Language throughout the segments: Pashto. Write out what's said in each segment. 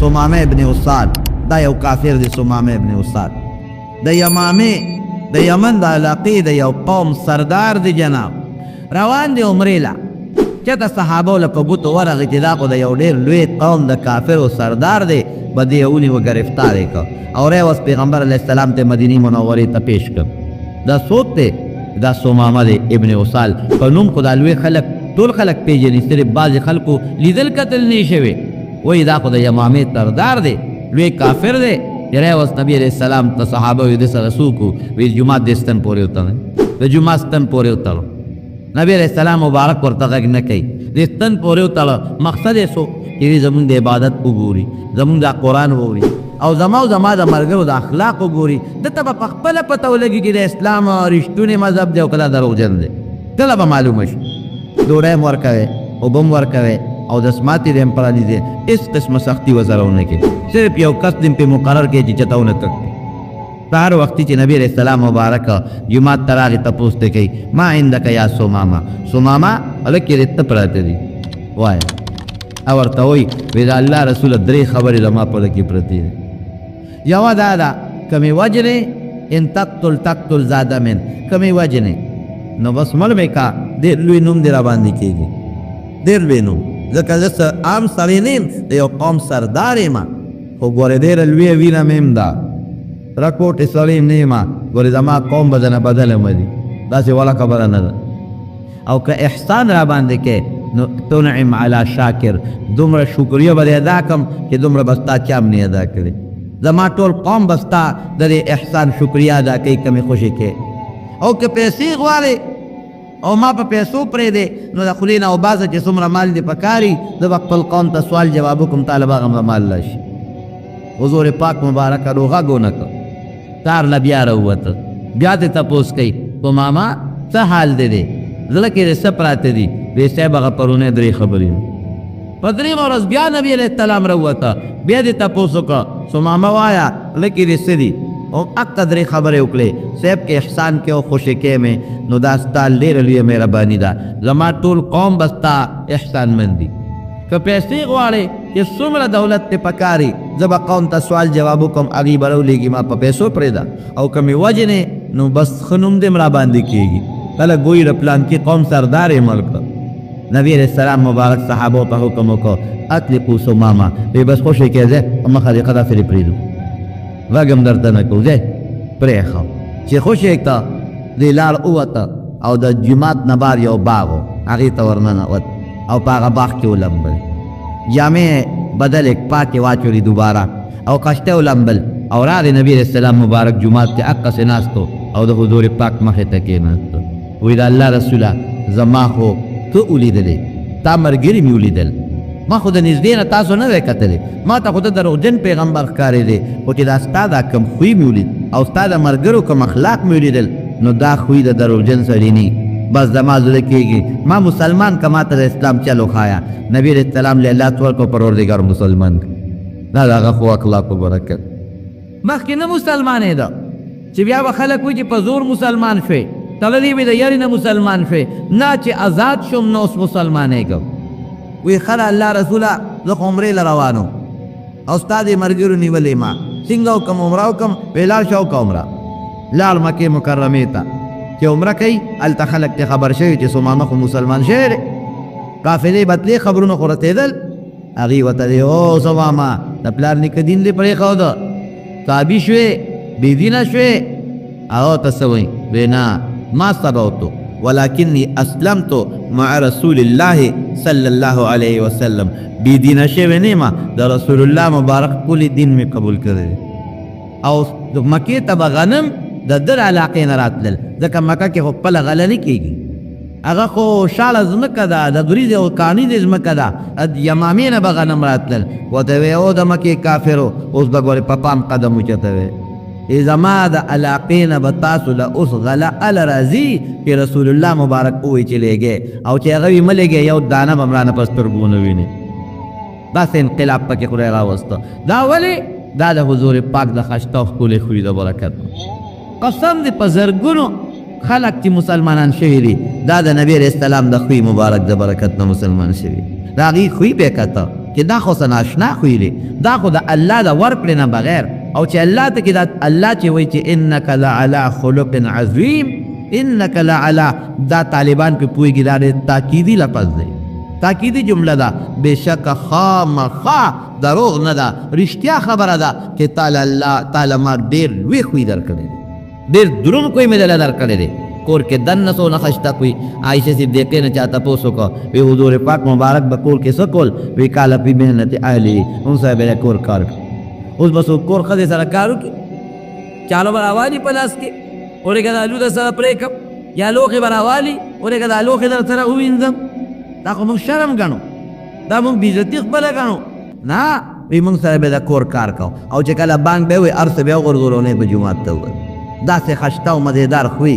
ثمامه ابن اسال، دا یو کافر دی. ثمامه ابن اسال د یمامه د یمن د علاقې د یو قوم سردار دی جناب. روان دی عمرې له، چېرته صحابو له په ګوتو ورغی چې دا خو د یو ډېر لوی قوم د کافرو سردار دی، به دې یې ونیوه ګرفتار یې کړ او راوست پیغمبر علیه السلام ته مدینې منورې ته پیش کړ. دا څوک دی؟ دا ثمامه دی ابن اسال. په نوم خو دا لوی خلک ټول خلک پیژني، صرف بعضې خلکو لیدل کتل نه شوی. وایي دا خو د یمامې سردار دی، لوی کافر دی. چې راوست نبي علیه السلام ته صحابه وایي ده سره څوک وو؟ وایي جومات دې ستن پورې وتړی، د جومات ستن پورې وتړو. نبی علیه السلام مبارک ورته غږ نه کوي، دې ستن پورې وتړه. مقصد یې څو چې دوی زمونږ د عبادت وګوري، زمونږ د قرآن ووري او زما او زما د ملګرو د اخلاق وګوري. ده ته به په خپله پته ولګي چې د اسلام رښتونی مذهب دی او که دا دروغجن دی، کله به معلومه شي. ډوډۍ هم ورکوي، اوبه هم ورکوي او دستماتې دې هم پرانیزي، هېڅ قسمه سختي ورسره ونه کړي. صرف یو کس دې هم پرې مقرر کړي چې چېرته ونه تښتي. سهار وختي چې نبی علیه السلام مبارک جومات ته راغی، تپوس ترې کوي ما عندک یا ثمامه؟ ثمامه هلک یې څه پراته دي وایه. او ورته وایي وایي د الله رسوله درې خبرې زما په زړه کې پرتې دي. یوه دا ده که مې وژنې ان تقتل تقتل ذا دم، که مې وژنې نو بس مړ مې کا، ډېر لوی نوم دې راباندې کېږي، ډېر لوی نوم، ځکه زه څه عام سړی نه یم، د یو قوم سردار یم، خو ګورې ډېره لویه وینه مې هم ده، رکوټې سړی نه یم، ګورې زما قوم به درنه بدله مني، داسې وړه خبره نه ده. او که احسان را باندې کې نو تنعم علی شاکر، دومره شکریه به دې ادا کړم چې دومره به ستا چا هم نه ادا کړي، زما ټول قوم به ستا د دې احسان شکریه ادا کوي که مې خوشې کې. او که پیسې غواړې او ما په پیسو پرېږدې نو د خولې نه وباسه چې څومره مال دې پکاري، زه به خپل قوم ته سوال جواب وکړم، تا له به هغه مال راشي. حضور پاک مبارک نو غږ ونه کړ، تار له بیا راووته، بیا ترې تپوس کوي ثمامه څه حال دې دی، زړه کې دې څه پراته دي؟ وی صاحب هغه پرونی درې خبرې وې. په درېیمه ورځ بیا نبي علیه السلام راووته، بیا دې تپوس وکړ ثمامه وایه زړه کې دې څه دي؟ هم اقه درې خبرې وکړې، صاحب که احسان کې او خوشې کې مې نو دا ستا ډېره لویه مهرباني ده، زما ټول قوم به ستا احسانمند دي. که پیسې غواړې چې څومره دولت دې پکاري، زه به قوم ته سوال جواب وکړم، هغوی به راولېږي، ما په پیسو پرېږده. او که مې وژنې نو بس ښه نوم دې هم راباندې کېږي، خلک وایي د پلانکي قوم سردار یې مړ کړ. نبی علیه السلام مبارک صحابو ته حکم وکړ اطلقو ثمامه، وی بس خوشې کړئ، ځئ په مخه دې ښه داسې دې پرېږدو، غږ هم درته نه کوو، ځئ پرېښو. چې خوشې یې کړه دې لار ووته او د جومات نه بار یو باغ و، هغې ته ورننوت او په هغه باغ کې ولمبل، جامې یې بدلې پاکې واچولې دوباره او کښته ولمبل او راغی نبی علیه السلام مبارک جومات کې هقسې ناست او د حضور پاک مخې ته کېناست. وایي د الله رسوله زما خو ته ولیدلې، تا ملګري مې ولیدل، ما خو د نږدې نه تاسو نه دی کتلی، ما ته خو ته دروغجن پیغمبر ښکارېدې، خو چې دا ستا دا کوم خوی مې ولید او ستا د ملګرو کوم اخلاق مې ولیدل نو دا خوی د دروغجن سړي نی، بس زما زړه کېږي ما مسلمان که ما ته د اسلام چل وښایه. نبی علیه السلام له لاس ورکړ، پروردګار مسلمان کړ. دا د هغه ښو اخلاقو برکت. مخکې نه مسلمانېده چې بیا به خلک وایي چې په زور مسلمان شوې، تړلی وي د یاري نه مسلمان شوې، نه چې ازاد شوم نو اوس مسلمانېږم. وی ښه ده الله رسوله زه خو عمرې له روان وم او ستا دې ملګرو نیولې ما څنګه وکړم عمره وکړم؟ وی لاړ شه وکړه عمره. لاړ مکې مکرمې ته چې عمره کوي، هلته خلک ترې خبر شوي چې ثمامه خو مسلمان شوی دی، قافلې به تلې خبرونه خو رسېدل، هغوی ورته وی او ثمامه د پلار نیکه دین دې پرېښوده، تابع شوې بې دینه شوې؟ هغه ورته څه وایي؟ وی نه ما سبوتو ولکنی اسلمت مع رسول الله صلی الله علیه وسلم، بې دینه شوی نه یم، د رسول الله مبارک ښکلی دین مې قبول کړی دی. او مکې ته به غنم د ده له علاقې نه راتلل، ځکه مکه کې خو خپله غله نه کېږي، هغه خو شاړه ځمکه ده، د غریزې او کاڼیزې ځمکه ده، د یمامې نه به غنم راتلل. ورته ویې او د مکې کافرو اوس به ګورې په پام قدم اوچتوې، ای زما د علاقې نه به تاسو له اوس غله هله راځي چې رسول الله مبارک ووایي چې لېږې، او چې هغه وي مه لېږې، یو دانه به هم رانه په سترګو ونه وینې. داسې انقلاب پکې خدای راوسته. دا ولې؟ دا د حضور پاک د ښایسته او ښکلي خوی د برکت. قسم دې په زرګونو خلک چې مسلمانان شوي دي دا د نبی علیه السلام د خوی مبارک د برکت نه مسلمان شوي. د هغوی خوی به یې کته چې دا خو څه ناشنا خوی دی، دا خو د الله د ورکړې نه بغیر. او چې الله ته کې دا الله چې وایي چې انک لعلی خلق عظیم، انک لعلی، دا طالبان پې پوهېږي، دا ډېر تاکیدي لفظ دی، تاکیدي جمله ده. بېشکه خامخا دروغ نه ده، رښتیا خبره ده چې تاله الله تاله ما ډېر لوی خوی درکړی دی، ډېر دروند خوی مې دله درکړی دی. کور کې دننه څونه خشته کوي. عایشه صدیقې نه چا تپوس وکړ، وی حضور پاک مبارک به کور کې څه کول؟ وی کاله پې محنت اهلي هم سره به د کور کار کړ. اوس به څوک کور ښځې سره کار وکړي؟ چالو به راوالي په لاس کې، ورېږه دا الو در سره پرې کړم، یا لوښې به راوالي، ورېږه دا لوښې در سره ووینځم. دا خو موږ شرم ګڼو، دا موږ بېعزتي خپله ګڼو. نه، وی موږ سره به د کور کار کوو. او چې کله بانک به وي هر څه به وغورځولو، نه به جومات ته ووځي. داسې خشته او مزیدار خوی،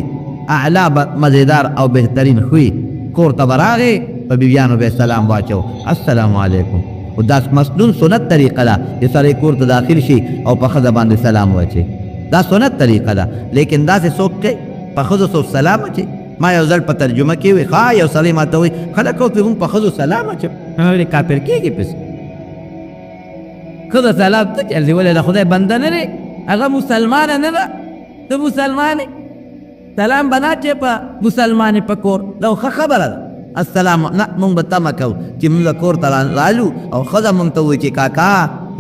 اعلی مزیدار او بهترین خوی. کور ته به راغی، په بیبیانو به سلام واچو، السلام علیکم. او دا مسنون سنت طریقه ده چې سړی کور ته داخل شي او په ښځه باندې سلام واچوي، دا سنت طریقه ده. لیکن داسې څوک کوي په ښځو څوک سلام اچوي؟ ما یو ځل په ترجمه کې وی، ښه یو سړی ما ته وایي خلک اوس موږ په ښځو سلام اچوي، ما ویل کافر کېږي پسې. ښځه سلام څه چل دی؟ ولې د خدای بنده نه دی؟ هغه مسلمانه نه ده؟ ته مسلمان یې، سلام به نه اچوې په مسلمان په کور، دا ښه خبره ده. السلام نه، موږ به تمه کوو چې موږ کور ته رالو او ښځه موږ ته ووایي چې کاکا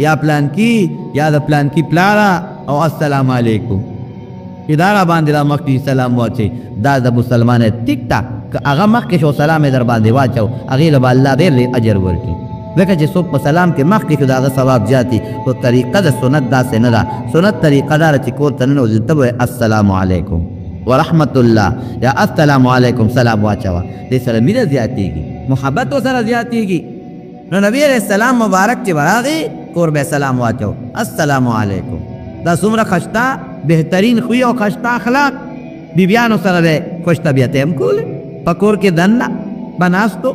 یا پلانکي یا د پلانکي پلاره او السلام علیکم، چې دا را باندې را مخکې سلام واچوي. دا د مسلمان ټیک ده، که هغه مخکې شو سلام یې در باندې واچو، هغې له به الله ډېر لوی اجر ورکړي. ځکه چې څوک په سلام کې مخکې شو د هغه ثواب زیات وي. خو طریقه د سنت داسې نه ده. سنت طریقه دا ده چې کور ته ننوځي ته به وایې السلام علیکم ورحمت الله یا السلام علیکم، سلام واچوه، دې سره مینه زیاتېږي، محبت ورسره زیاتېږي. نو نبی علیه السلام مبارک چې به راغی کور به سلام واچو، السلام علیکم. دا څومره خشته بهترین خوی او خشته اخلاق. بیبیانو سره به خوش طبیعتۍ هم کولی، په کور کې دننه به ناستو.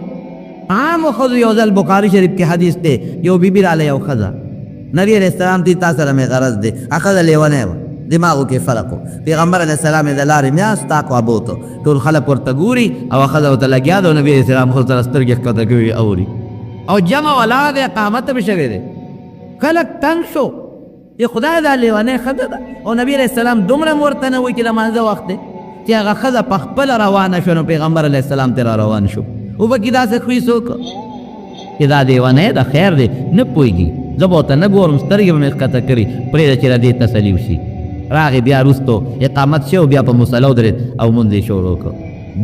عامو ښځو یو ځل بخاري شریف کې حدیث دی، یو بیبي راله یو ښځه، نبی علیه السلام ته تا سره مې غرض دی، هغه ښځه لیونۍ وه، دماغو کې فرق و. پیغمبر علیه السلام یې د لارې میاست تاک وابوته، ټول خلک ورته ګوري او ښځه ورته لګیا ده، او نبی علیه السلام خو سره سترګې ښکته کوي اوري، او جمع ولاړه ده، اقامت به شوی دی. خلک تنګ شو، ای خدای دا لیونۍ ښځه ده. او نبی علیه السلام دومره هم ورته نه وایي چې لمانځه وخت دی، چې هغه ښځه په خپله روانه شوه، نو پیغمبر علیه السلام ترې را روان شو. وبکې داسې خوی څوک چې دا لیونی ده، خیر دی، نه پوهېږي، زه به ورته نه ګورم، سترګې به مې ښکته کړي، پرېږده چې له دې تسلي وشي. راغی بیا وروستو اقامت شو، بیا په مصلی ودرېد او مونځ یې شروع کړ.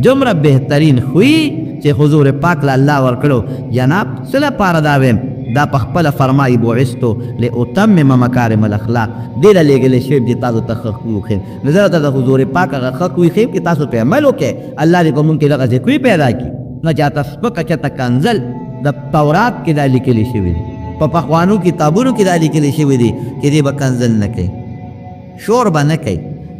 دومره بهترین خوی چې حضور پاک له الله ورکړو. جناب څه لپاره دا ویم؟ دا په خپله فرمایي بعثتو لأتمم مکارم الاخلاق، دې له لېږلی شوی چې تاسو ته ښه خوی وښیم. نو زه درته د حضور پاک هغه ښه خوی ښیم چې تاسو پرې عمل وکړئ، الله دې په مونږ کې دغسې خوی پیدا کړي. نه چاته سپکه چاته کنځل، د تورات کې دا لیکلی شوي دي، په پخوانو کتابونو کې دا لیکلی شوي دي چې دې به کنځل نه کوي، شور به نه کوي.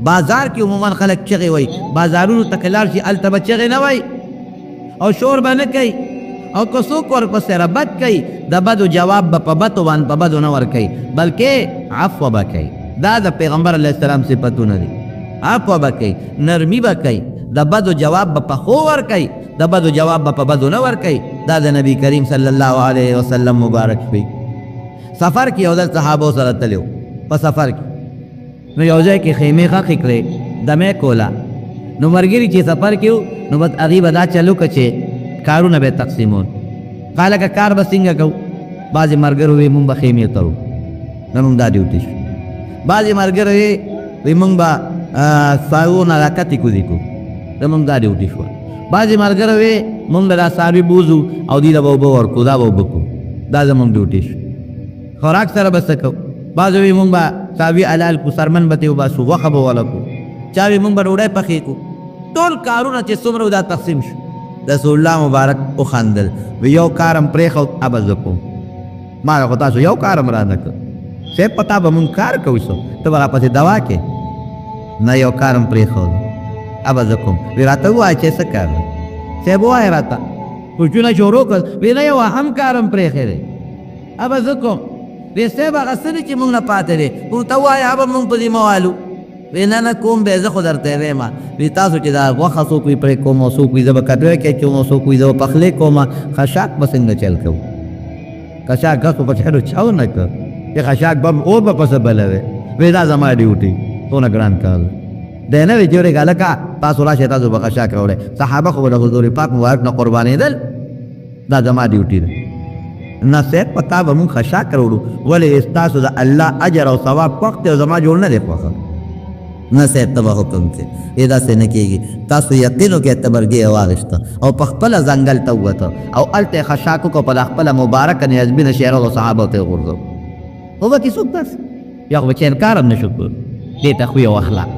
بازار کې عموما خلک چغې وایي، بازارونو ته که لاړ شي هلته به چغې نه وایي او شور به نه کوي. او که څوک ورپسې ربد کوي د بدو جواب به په بدو باندې په بدو نه ورکوي، بلکې عفو به کوي. دا د پیغمبر علیه السلام صفتونه دي. عفو به کوي، نرمي به کوي، د بدو جواب به په ښو ورکوي، د بدو جواب به په بدو نه ورکوي. دا د نبی کریم صلی الله علیه وسلم مبارک شوی. سفر کې یو ځل صحابو سره تللی و، په سفر کې نو یو ځای کې خیمې ښخې کړې، دمه کوله. نو ملګري چې سفر کې وو نو بس هغوی به دا چل وکړه چې کارونه به یې تقسیمول. قاله که کار به څنګه کوو؟ بعضې ملګرو وی مونږ به خیمې تړو، نو مونږ دا ډیوټي شو. بعضې ملګرو وی مونږ به څاروو نه راکتې کوزې کوو، زمونږ دا ډیوټي شوه. بعضې ملګرو وی مونږ به دا څاروي بوځو او دوی له به اوبه ورکړو، دا به اوبه کوو، دا زمونږ ډیوټي شو. خوراک سره به څه کوو؟ بعضې وی مونږ به څاروي حلال کړو، څرمن به ترې وباسو، غوښه به وله کړو. چا وی مونږ به ډوډۍ پخې کړو. ټول کارونه چې څومره وو دا تقسیم شو. رسول الله مبارک وخندل، وی یو کار هم پرېښود هغه به زه کوم. ما خو تاسو یو کار هم را نه کړ، صاحب په تا به مونږ کار کوو، څه ته به راپسې دوا کې؟ نه، یو کار هم پرېښود هغه به زه کوم. وی راته ووایه چې څه کار دی؟ صاحب ووایه راته. کوچونه شروع کړل، وی نه، یو اهم کار هم پرېښی دی، هغه به زه کوم. وی صاحب هغه څه دي چې مونږ نه پاتې دی، مونږ ته ووایه، هغه به مونږ په ذمه والو. وی نه نه کوم به، زه خو درته وایم. وی تاسو چې دا غوښه څوک وي پرې کوم، او څوک وي زه به کټوی کې اچوم، او څوک وي زه به پخلی کوم، خشاک به څنګه چل کوو؟ خشاک ګس په چلو چاو نه کړ چې خشاک بم اور به پسه بلوي. وی دا زما ډیوټي، څونه ګران کار دی نه وي چې ورېږه هلکه تاسو راشئ تاسو به خشاک راوړئ. صحابه خو به د حضور پاک مبارک نه قربانېدل، دا زما ډیوټي ده. نه صاحب په تا به مونږ خشاک راوړو، ولې ستاسو د الله اجر او ثواب خوښ دی او زما جوړ نه دی خوښ. نه صاحب ته به حکم کوې، ای داسې نه کېږي. تاسو یقین وکړئ تبرګې یې واخیسته او په خپله ځنګل ته ووته او هلته یې خشاک وکړو، په دا خپله مبارکه نیازبینه شعره او صحابو ته یې وغورځوه. خو به کې څوک داسې یا خو به چې انکار هم نه شو کولی. دې ته خوی او اخلاق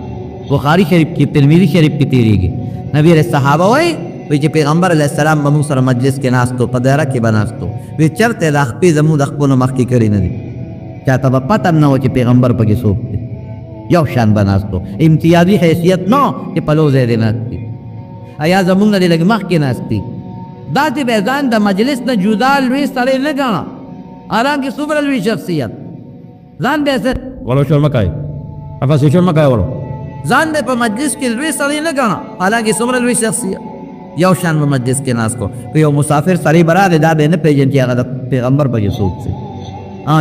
بخاري شریف کې، ترمذي شریف کې تېرېږي. نبی علیه صحابه وایي وی چې پیغمبر علیه السلام به موږ سره مجلس کې ناست و، په دایره کې به ناست و، وی چېرته یې دا خپې زموږ د خپلو مخکې کړې نه دي، چاته به پته هم نه وه چې پیغمبر پکې څوک دی. یو شان به ناست و، امتیازي حیثیت نه چې په لو ځای دې ناست دي، ایا زموږ نه دې لږ مخکې ناست دي. داسې به ځان د مجلس نه جدا لوی سړی نه ګڼه، حالانکه څومره لوی شخصیت ځان به څه ولو شور مه کوئ، افسې شور مه کوئ ولو. ځان به په مجلس کې لوی سړی نه ګڼه، حالانکه څومره لوی شخصیت. یو شان به مجلس کې ناست کو، که یو مسافر سړی به راغی دا به یې نه پېژن چې هغه د پیغمبر پکې څوک دی.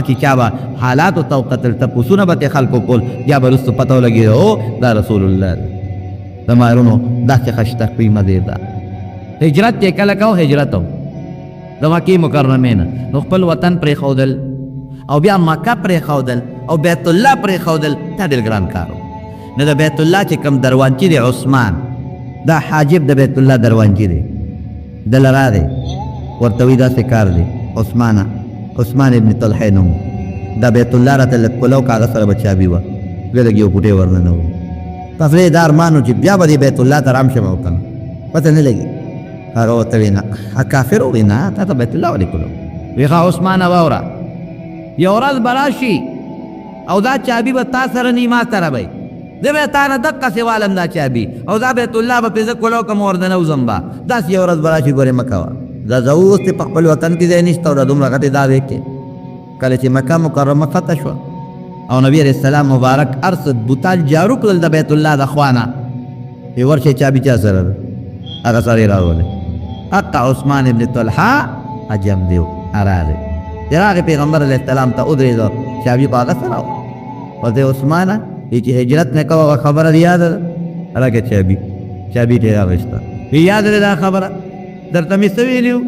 چې چا به حالاتو ته وکتل، تپوسونه به ترې خلکو کول، بیا به وروسته پته ولګېده او دا رسول الله دی. زما وروڼو داسې خشته خوی مزېدار. هجرت یې کله کو؟ هجرت و د مکې مکرمې نه، نو خپل وطن پرېښودل او بیا مکه پرېښودل او بیت الله پرېښودل، دا ډېر ګران کار و. نو د بیت الله چې کوم دروانچي دی عثمان، دا حاجب د بیت الله دروانچي دی، دله راغی ورته وایي داسې کار دی عثمانه، عثمان ابن طلحه نوم، دا بیت الله راته لږ کولو که هغه سره به چابي وه، بیا لږ یو پوټی ورننوځي. په زړه یې دا ارمان و چې بیا به دې بیت الله ته رام شم او که نه، پته نه لګي. هغه ورته وایي نه، کافر ووایي نه، تا ته بیت الله ولې کولو؟ وایي ښه عثمانه واوره، یو ورځ به راشي او دا چابي به تا سره نه ما سره به وي، زه به تا نه دقسې والم دا چابي او دا بیت الله به پرې زه کولو کوم ورننوځم به، داسې یو ورځ به راشي ګورې مه کوه. دا زه اوس چې په خپل وطن کې ځای نشته او دا دومره غټې دعوې کې. کله چې مکه مکرمه فتح شوه او نبی علیه السلام مبارک هر څه بوتان جارو کړل د بیت الله د خوا نه، وایي ورشئ چابي چا سره ده؟ هغه سړی راولی، حتی عثمان ابن طلحه عجم دی راغی. چې راغی پیغمبر علیه السلام ته ودرېده، چابي خو هغه سره وه. ورته عثمانه چې هجرت مې کوه هغه خبره دې یاده ده؟ راکړه چابي. چابي ترې راویسته، وایي یاده ده دا خبره درته مې څه ویلي وو؟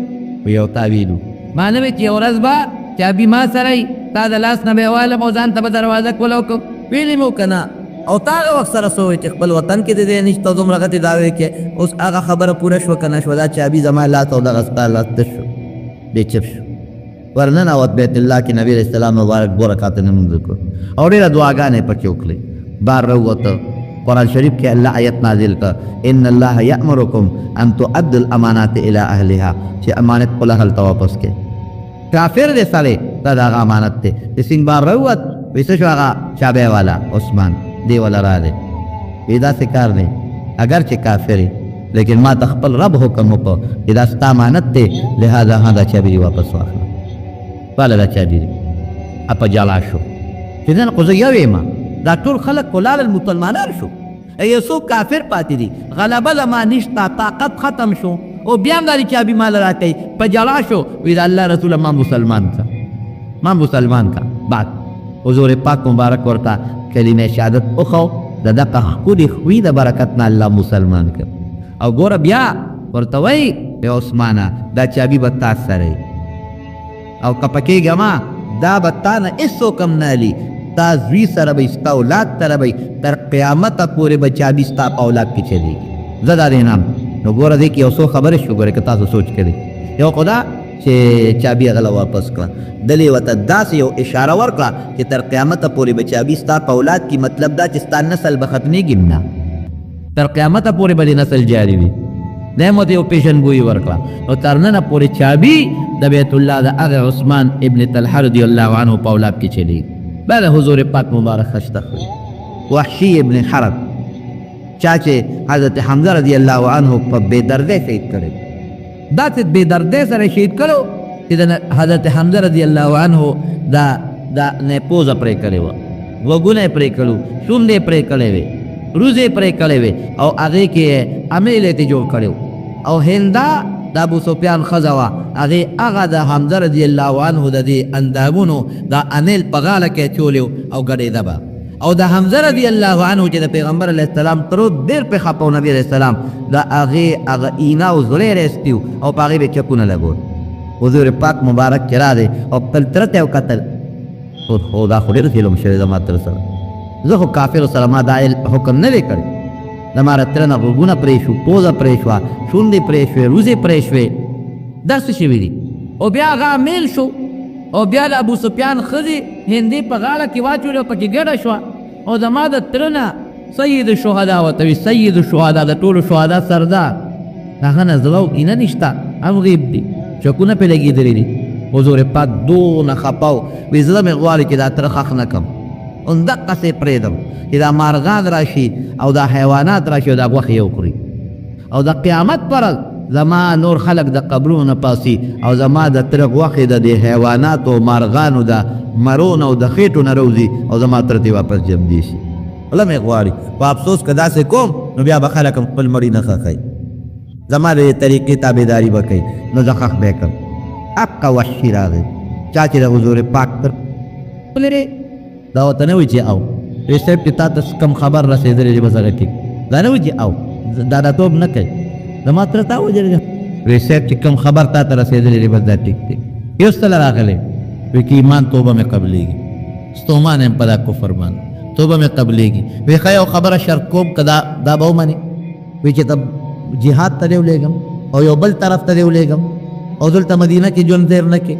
وایي یو تا ویلي وو. ما نه وي چې یو ورځ به چابي ما سره وي، تا د لاس نه به یې والم او ځان ته به دروازه کولاو کوم. ویلي مې وو که نه؟ او تا هغه وخت سره څه وویل چې خپل وطن کې دې ځای نشته او دومره غټې دعوې کې، اوس هغه خبره پوره شوه که نه شوه؟ دا چابي زما لاس او دغه ستا لاس تش شو، دی چپ شو. ورننوت بیت الله کې نبی علیه السلام مبارک دوه رکعته لمونځ وکړ او ډېره دعاګانې پکې وکړې. بار راووته، قرآن شریف کې الله آیت نازل کړ، ان الله یأمرکم ان تؤدوا الامانات الی اهلها، چې امانت خپل اهل ته واپس کړئ. کافر دی سړی، دا د هغه امانت دی. د سیند بار راووت، وایي څه شو هغه چابی والا عثمان دی وله راغی، وایي داسې کار دی، اګر چې کافر یې لیکن ما ته خپل رب حکم وکړ چې دا ستا امانت دی، لهذا ها دا چابي دې واپس واخله. واله دا چابي دې په جلا شو چې نن خو زه یو یم، دا ټول خلک خو لاړل مسلمانان شو، یو څوک کافر پاتې دي، غلبه زما نشته، طاقت ختم شو او بیا هم دا دې چابي مال راکوي. په جلا شو، وایي د الله رسوله ما مسلمان کړه، ما مسلمان کړه. بعد حضور پاک مبارک ورته کلمه شهادت وښو، د دغه ښکلي خوی د برکت نه الله مسلمان کړ. او ګوره بیا ورته وایي ای عثمانه دا چابي به تا سره وي او که پکېږه ما، دا به تا نه هېڅوک هم نه الي، ستا زوی سره به وي، ستا اولاد سره به وي، تر قیامته پورې به چابي ستا په اولاد کې چلېږي. زه دا دی نام. نو ګوره دې کې یو څو خبرې شو، ګورې که تاسو سوچ کړئ. یو خو دا چې چابي هغه له واپس کړه، دلې ورته داسې یو اشاره ورکړه چې تر قیامته پورې به چابي ستا په اولاد کې، مطلب دا چې ستا نسل به ختمېږي نه، تر قیامته پورې به دې نسل جاري وي. دی مو ته یو پیشنګویي ورکړه. نو تر ننه پورې چابي د بیت الله د هغه عثمان ابن طلحه رضی الله عنه په اولاد کې چلېږي. بیا د حضور پاک مبارک خشته خوی وحشي ابن حرب، چا چې حضرت حمزه رضی الله عنه په بې دردۍ شهید کړی، داسې بې دردۍ سره شهید کړو چې د حضرت حمزه رضی الله عنه دا دا نه پوزه پرې کړې وه، غوږونه یې پرې کړو، شونډې یې پرې کړې وې، روزې پرې کړې وې او هغې کې یې امیل یې ترې جوړ کړی و. او هندا د ابو سفیان ښځه وه، هغې هغه د حمزه رضی الله عنه د دې اندامونو د انیل په غاړه کې اچولی او ګډېده به. او د حمزه رضی الله عنه چې د پیغمبر علیه السلام ترو ډېر پرې خفه و، نبي علیه السلام د هغې هغه اینه او زړه یې راایستي او په هغې به یې چکونه لګول. حضور پاک مبارک چې راغی او خپل تره ته یې وکتل، خو دا خو ډېر ظلم شوی زما تره سره، زه خو کافرو سره ما دا حکم نه دی کړی، زما د تره نه غوږونه پرې شو، پوزه پرې شوه، شونډې پرې شوې، روزې پرې شوې، دا څه شوي دي؟ او بیا هغه امیل شو او بیا د ابو سفیان ښځې هندې په غاړه کې واچولې او پکې ګډه شوه. او زما د تره نه سید الشهدا ورته وي، سید الشهدا د ټولو شهدا سردار، د هغه نه زړه او کینه نشته، هم غیب دي، چکونه پرې لګېدلي دي. حضور پاک دونه خفه و، وي زړه مې غواړي چې دا تره ښخ نه کړم، همدقسې پرېږدم چې دا مارغان راشي او دا حیوانات راشي او دا غوښې یې وخوري، او د قیامت پر ورځ زما نور خلک د قبرونو نه پاسي او زما د تره غوښې د دې حیواناتو او مارغانو د مرو نه او د خېټو نه روځي او زما تره ترې واپس جمدې شي. زړه مې غواړي، خو افسوس که داسې کوم نو بیا به خلک هم خپل مړي نه ښخوي، زما د دې طریقې تابعداري به کوي، نو زه ښخ به یې کړم. اقه وحشي راغی، چا چې د حضور پاک تر لرې دا ورته نه وي چې او وی صاحب چې تا ته کوم خبر رسېدلی دی بس هغه ټیک، دا نه وي چې او دا توب نه کوي، زما تره تا وژلی دی، وی صاحب چې کوم خبر تا ته رسېدلی دی بس دا ټیک دی. یو څه راغلی وی که ایمان توبه مې قبلېږي، ستومان یم په دا کفر باندې، توبه مې قبلېږي. وی ښه یو خبره شرط کوم که دا به ومنې، وی چې ته جهاد ته دې ولېږم او یو بل طرف ته دې ولېږم او دلته مدینه کې ژوند تېر نه کړې،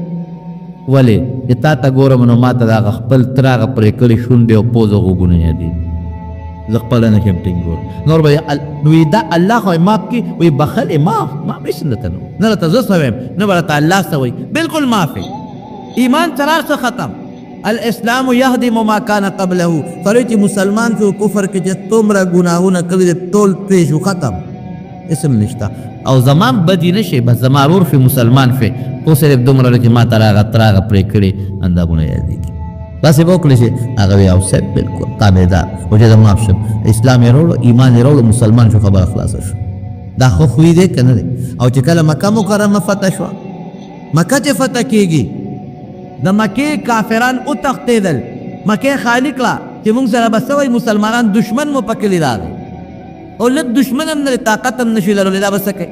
ولې چې تا ته ګورم نو ما ته د هغه خپل تره هغه پرې کړې شونډې او پوزه غوږونه یادېږي، زه خپله نه شم ټینګول نور به نو دا الله خو یې معاف کړي. وایي بخښل یې معاف، ما به هېڅ درته نه نه راته زه څه وایم نه به راته الله څه وایي، بالکل معاف یې. ایمان سره هر څه ختم. الاسلام یهدم ما کان قبله، سړی چې مسلمان شو کفر کې چې څومره ګناهونه کړي دي ټول پرې شو، ختم، اسم نشته. او زما بدی نه شي، بس زما ورور شي مسلمان شي، خو صرف دومره چې ما ته راغه تراغه پرې کړي اندامونه یادېږي، داسې به وکړی شي. هغه وایي او صاحب بالکل تابعدار خو چې زه معاف شم، اسلام یې راوړو، ایمان یې راوړو، مسلمان شو، خبره خلاصه شو. دا ښه خوی دی که نه دی؟ او چې کله مکه مکرمه فتح شوه، مکه چې فتح کېږي، د مکې کافران وتښتېدل، مکه خالي کړه چې موږ سره به څه وایي، مسلمانان دښمن مو په کلي راغی او لږ دښمن هم نه دی، طاقت هم نشي لرلی، دا به څه کوي؟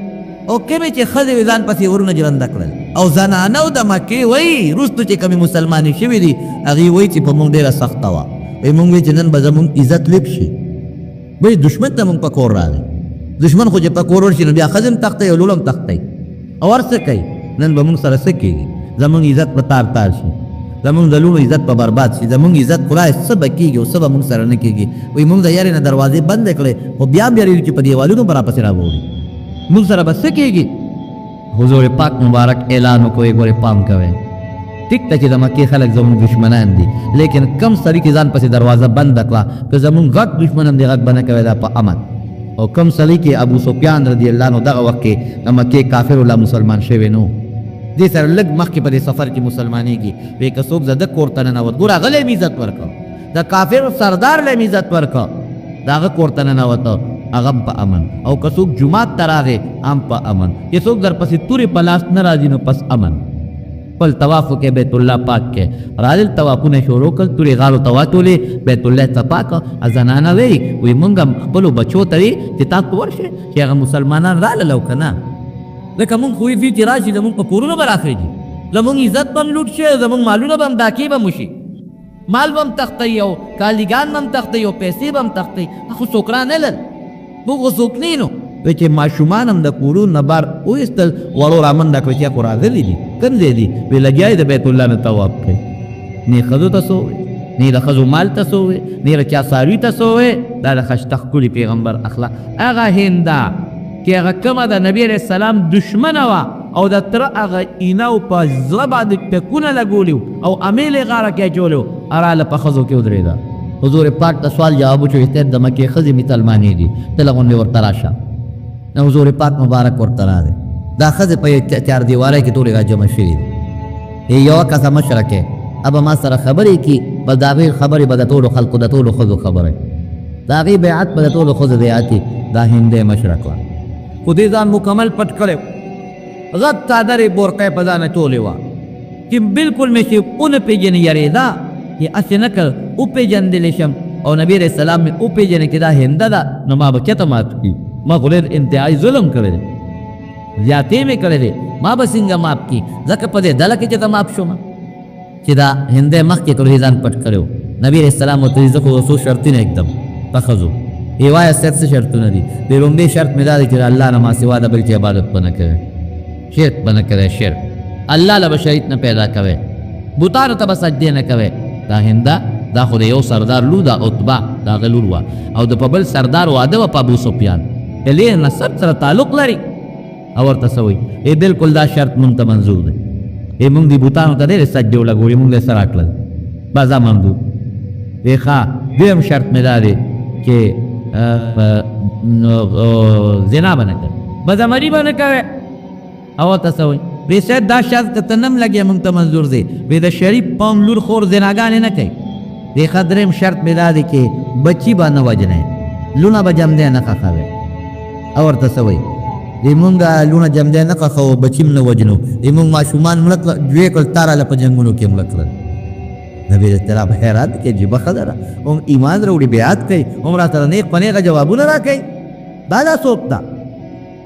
او کومې چې ښځې وې ځان پسې ورونه ژرنده کړل. او زنانه د مکې وایي وروستو چې کومې مسلمانې شوې دي هغې وایي چې په موږ ډېره سخته وه، وایي موږ وایي چې نن به زموږ عزت لږ شي، وایي دښمن ته موږ په کور راغی، دښمن خو چې په کور ورشي نو بیا ښځې هم تښتوي او لوړ هم تښتوي او هر څه کوي، نن به موږ سره څه کېږي، زموږ عزت به تار تار شي، زموږ د لوڼو عزت به برباد شي، زموږ عزت خدای څه به کېږي او څه به موږ سره نه کېږي. وایي موږ د یارې نه دروازې بندې کړې خو بیا هم یارېږو چې په دیوالونو به راپسې راوړي، موږ سره به څه کېږي؟ حضور پاک مبارک اعلان وکړ، ګورې پام کوئ، ټیک ته چې د مکې خلک زموږ دښمنان دي، لیکن کم سړي چې ځان پسې دروازه بنده کړه که زموږ غټ دښمن هم دی غږ به نه کوي، دا په امن. او کم سړي کې ابو سفیان رضی الله عنه دغه وخت کې د مکې کافر لا مسلمان شوی نو، دې سره لږ مخکې په دې سفر کې مسلمانېږي، وایي که څوک د ده کور ته ننوت، ګوره هغه له یې عزت ورکړ، د کافر سردار له یې عزت ورکړ، د هغه کور ته ننوته هغه هم په امن، او که څوک جومات ته راغی هم په امن، چې څوک درپسې تورې په لاس نه راځي نو پس امن. خپل طواف وکړي بیت الله پاک کې راغل، طوافونه شروع کړل، تورې غاړو ته واچولې، بیت الله ته پاک. زنانه وایي وایي مونږ هم خپلو بچو ته وایي چې تاسو ورشئ چې هغه مسلمانان رالل او که نه، ځکه مونږ خو وایي چې راشي زمونږ په کورونو به راخېږي، زمونږ عزت به هم لوټ شي، زمونږ مالونه به هم ډاکې به هم وشي، مال به هم تښتوي او کالیګان به هم تښتوي او پیسې به هم تښتوي، خو څوک را نه لل، موږ خو څوک نه نو. وایي چې ماشومان هم د کورونو نه بار وایستل، وړو رامنډه کړه چې خو راغلي دي، کوم ځای دي؟ وایي لګیا یې د بیت الله نه طواف کوي، نه یې ښځو ته څه وویل، نه یې د ښځو مال ته څه وویل، نه یې د چا څاروي ته څه وویل. دا د ښایسته ښکلي پیغمبر اخلاق. هغه هنده چې هغه کومه د نبي علیه السلام دښمنه وه او د تره هغه اینه او په زړه باندې ټکونه لګولي او امیل یې غاړه کې اچولی و، راله په ښځو کې ودرېده. حضور پاک ته سوال جواب وشو، چې د مکې ښځې مسلمانې دي، ته له غونډې ورته راشه. نو حضور پاک مبارک ورته راغی، دا ښځې په چار دیوالۍ کې ټولې راجمع شوې دي، یوه کسه مشره کې ابه ما سره خبرې کړي، بس د هغې خبرې به د ټولو خلکو د ټولو ښځو خبرې، د هغې بیعت به د ټولو ښځو بیعت وي. دا هندۍ مشره کړه، خو دې ځان مکمل پټ کړی. غټ څادر یې بورقه په ځان اچولې وه چې بالکل مې چې ونه پېژنې، یرېده چې هسې نه که وپېژندلی شم او نبی علیه السلام مې وپېژنې چې دا هنده ده، نو ما به چېرته معاف کړي؟ ما خو ډېر انتهایي ظلم کړی دی، زیاتې مې کړی دی، ما به څنګه معاف کړي؟ ځکه په دې ډله کې چېرته معاف شوم چې دا هندی مخکې کړو، ځان پټ کړی و. نبی علیه السلام ورته وایي زه خو څو شرطونه ږدم په ښځو. یې وایه صاحب څه شرطونه دي؟ د لومړی شرط مې دا دی چې د الله نه ما سوا د بل چا عبادت به نه کوې، شرک به نه کوې، شرک الله له به شریک نه پیدا کوې، بتانو ته به سجدې نه کوې. دا هنده دا خو د یو سردار لور ده، عتبه د هغه لور وه، او د په بل سردار واده وه په ابو سفیان، د لوی نسب سره تعلق لري. او ورته څه وایي؟ ای بالکل دا شرط مونږ ته منظور دی، ای مونږ دې بتانو ته ډېرې سجدې ولګولې، مونږ له یې څه راکړل، بس دا منظور دی. ښه دویم شرط مې دا دی چې زنا به نه کوې، بدعملي به نه کوې. او ورته څه وایي؟ وی صاحب دا شرط که ته نم لګې مونږ ته منظور دی، وی د شریف قوم لور خور زناګانې نه کوي. وی ښه دریم شرط مې دا دی چې بچي به نه وژنې، لوڼه به جمدی نه ښخوې. او ورته څه وایي؟ وی مونږ لوڼه جمدی نه ښخوو، بچي هم نه وژنو، وی مونږ ماشومان مړه کړل، دوې کړل، تا راله په جنګونو کې مړه کړل. نبی علیه السلام حیران دی چې عجیبه ښځه ده، هم ایمان راوړي، بیعت کوي، هم راته نیغ په نیغه جوابونه راکوي، دا دا څوک ده؟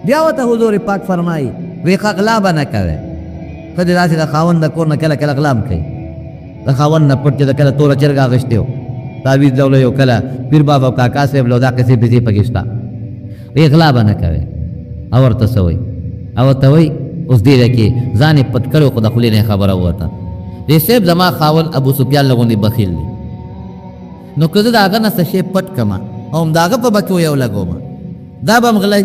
بیا ورته حضور پاک فرمایي وی ښه غلا به نه کوې. ښځې داسې د خاوند د کور نه کله کله غلا هم کوي، د خاوند نه پټ چې د کله توره چرګه اخیستې و تعویذ له یو کله پیر بابا او کاکا صاحب له دا قصې پیسې پکې شته. وی غلا به نه کوې. او ورته څه وایي؟ او ورته وایي اوس دې ځای کې ځان یې پټ کړی خو د خولې نه یې خبره ووته، دې صاحب زما خاوند ابو سفیان له غوندې بخیل دی، نو که زه د هغه نه څه شی پټ کړم او هم د هغه په بچو یو لګوم، دا به هم غلی.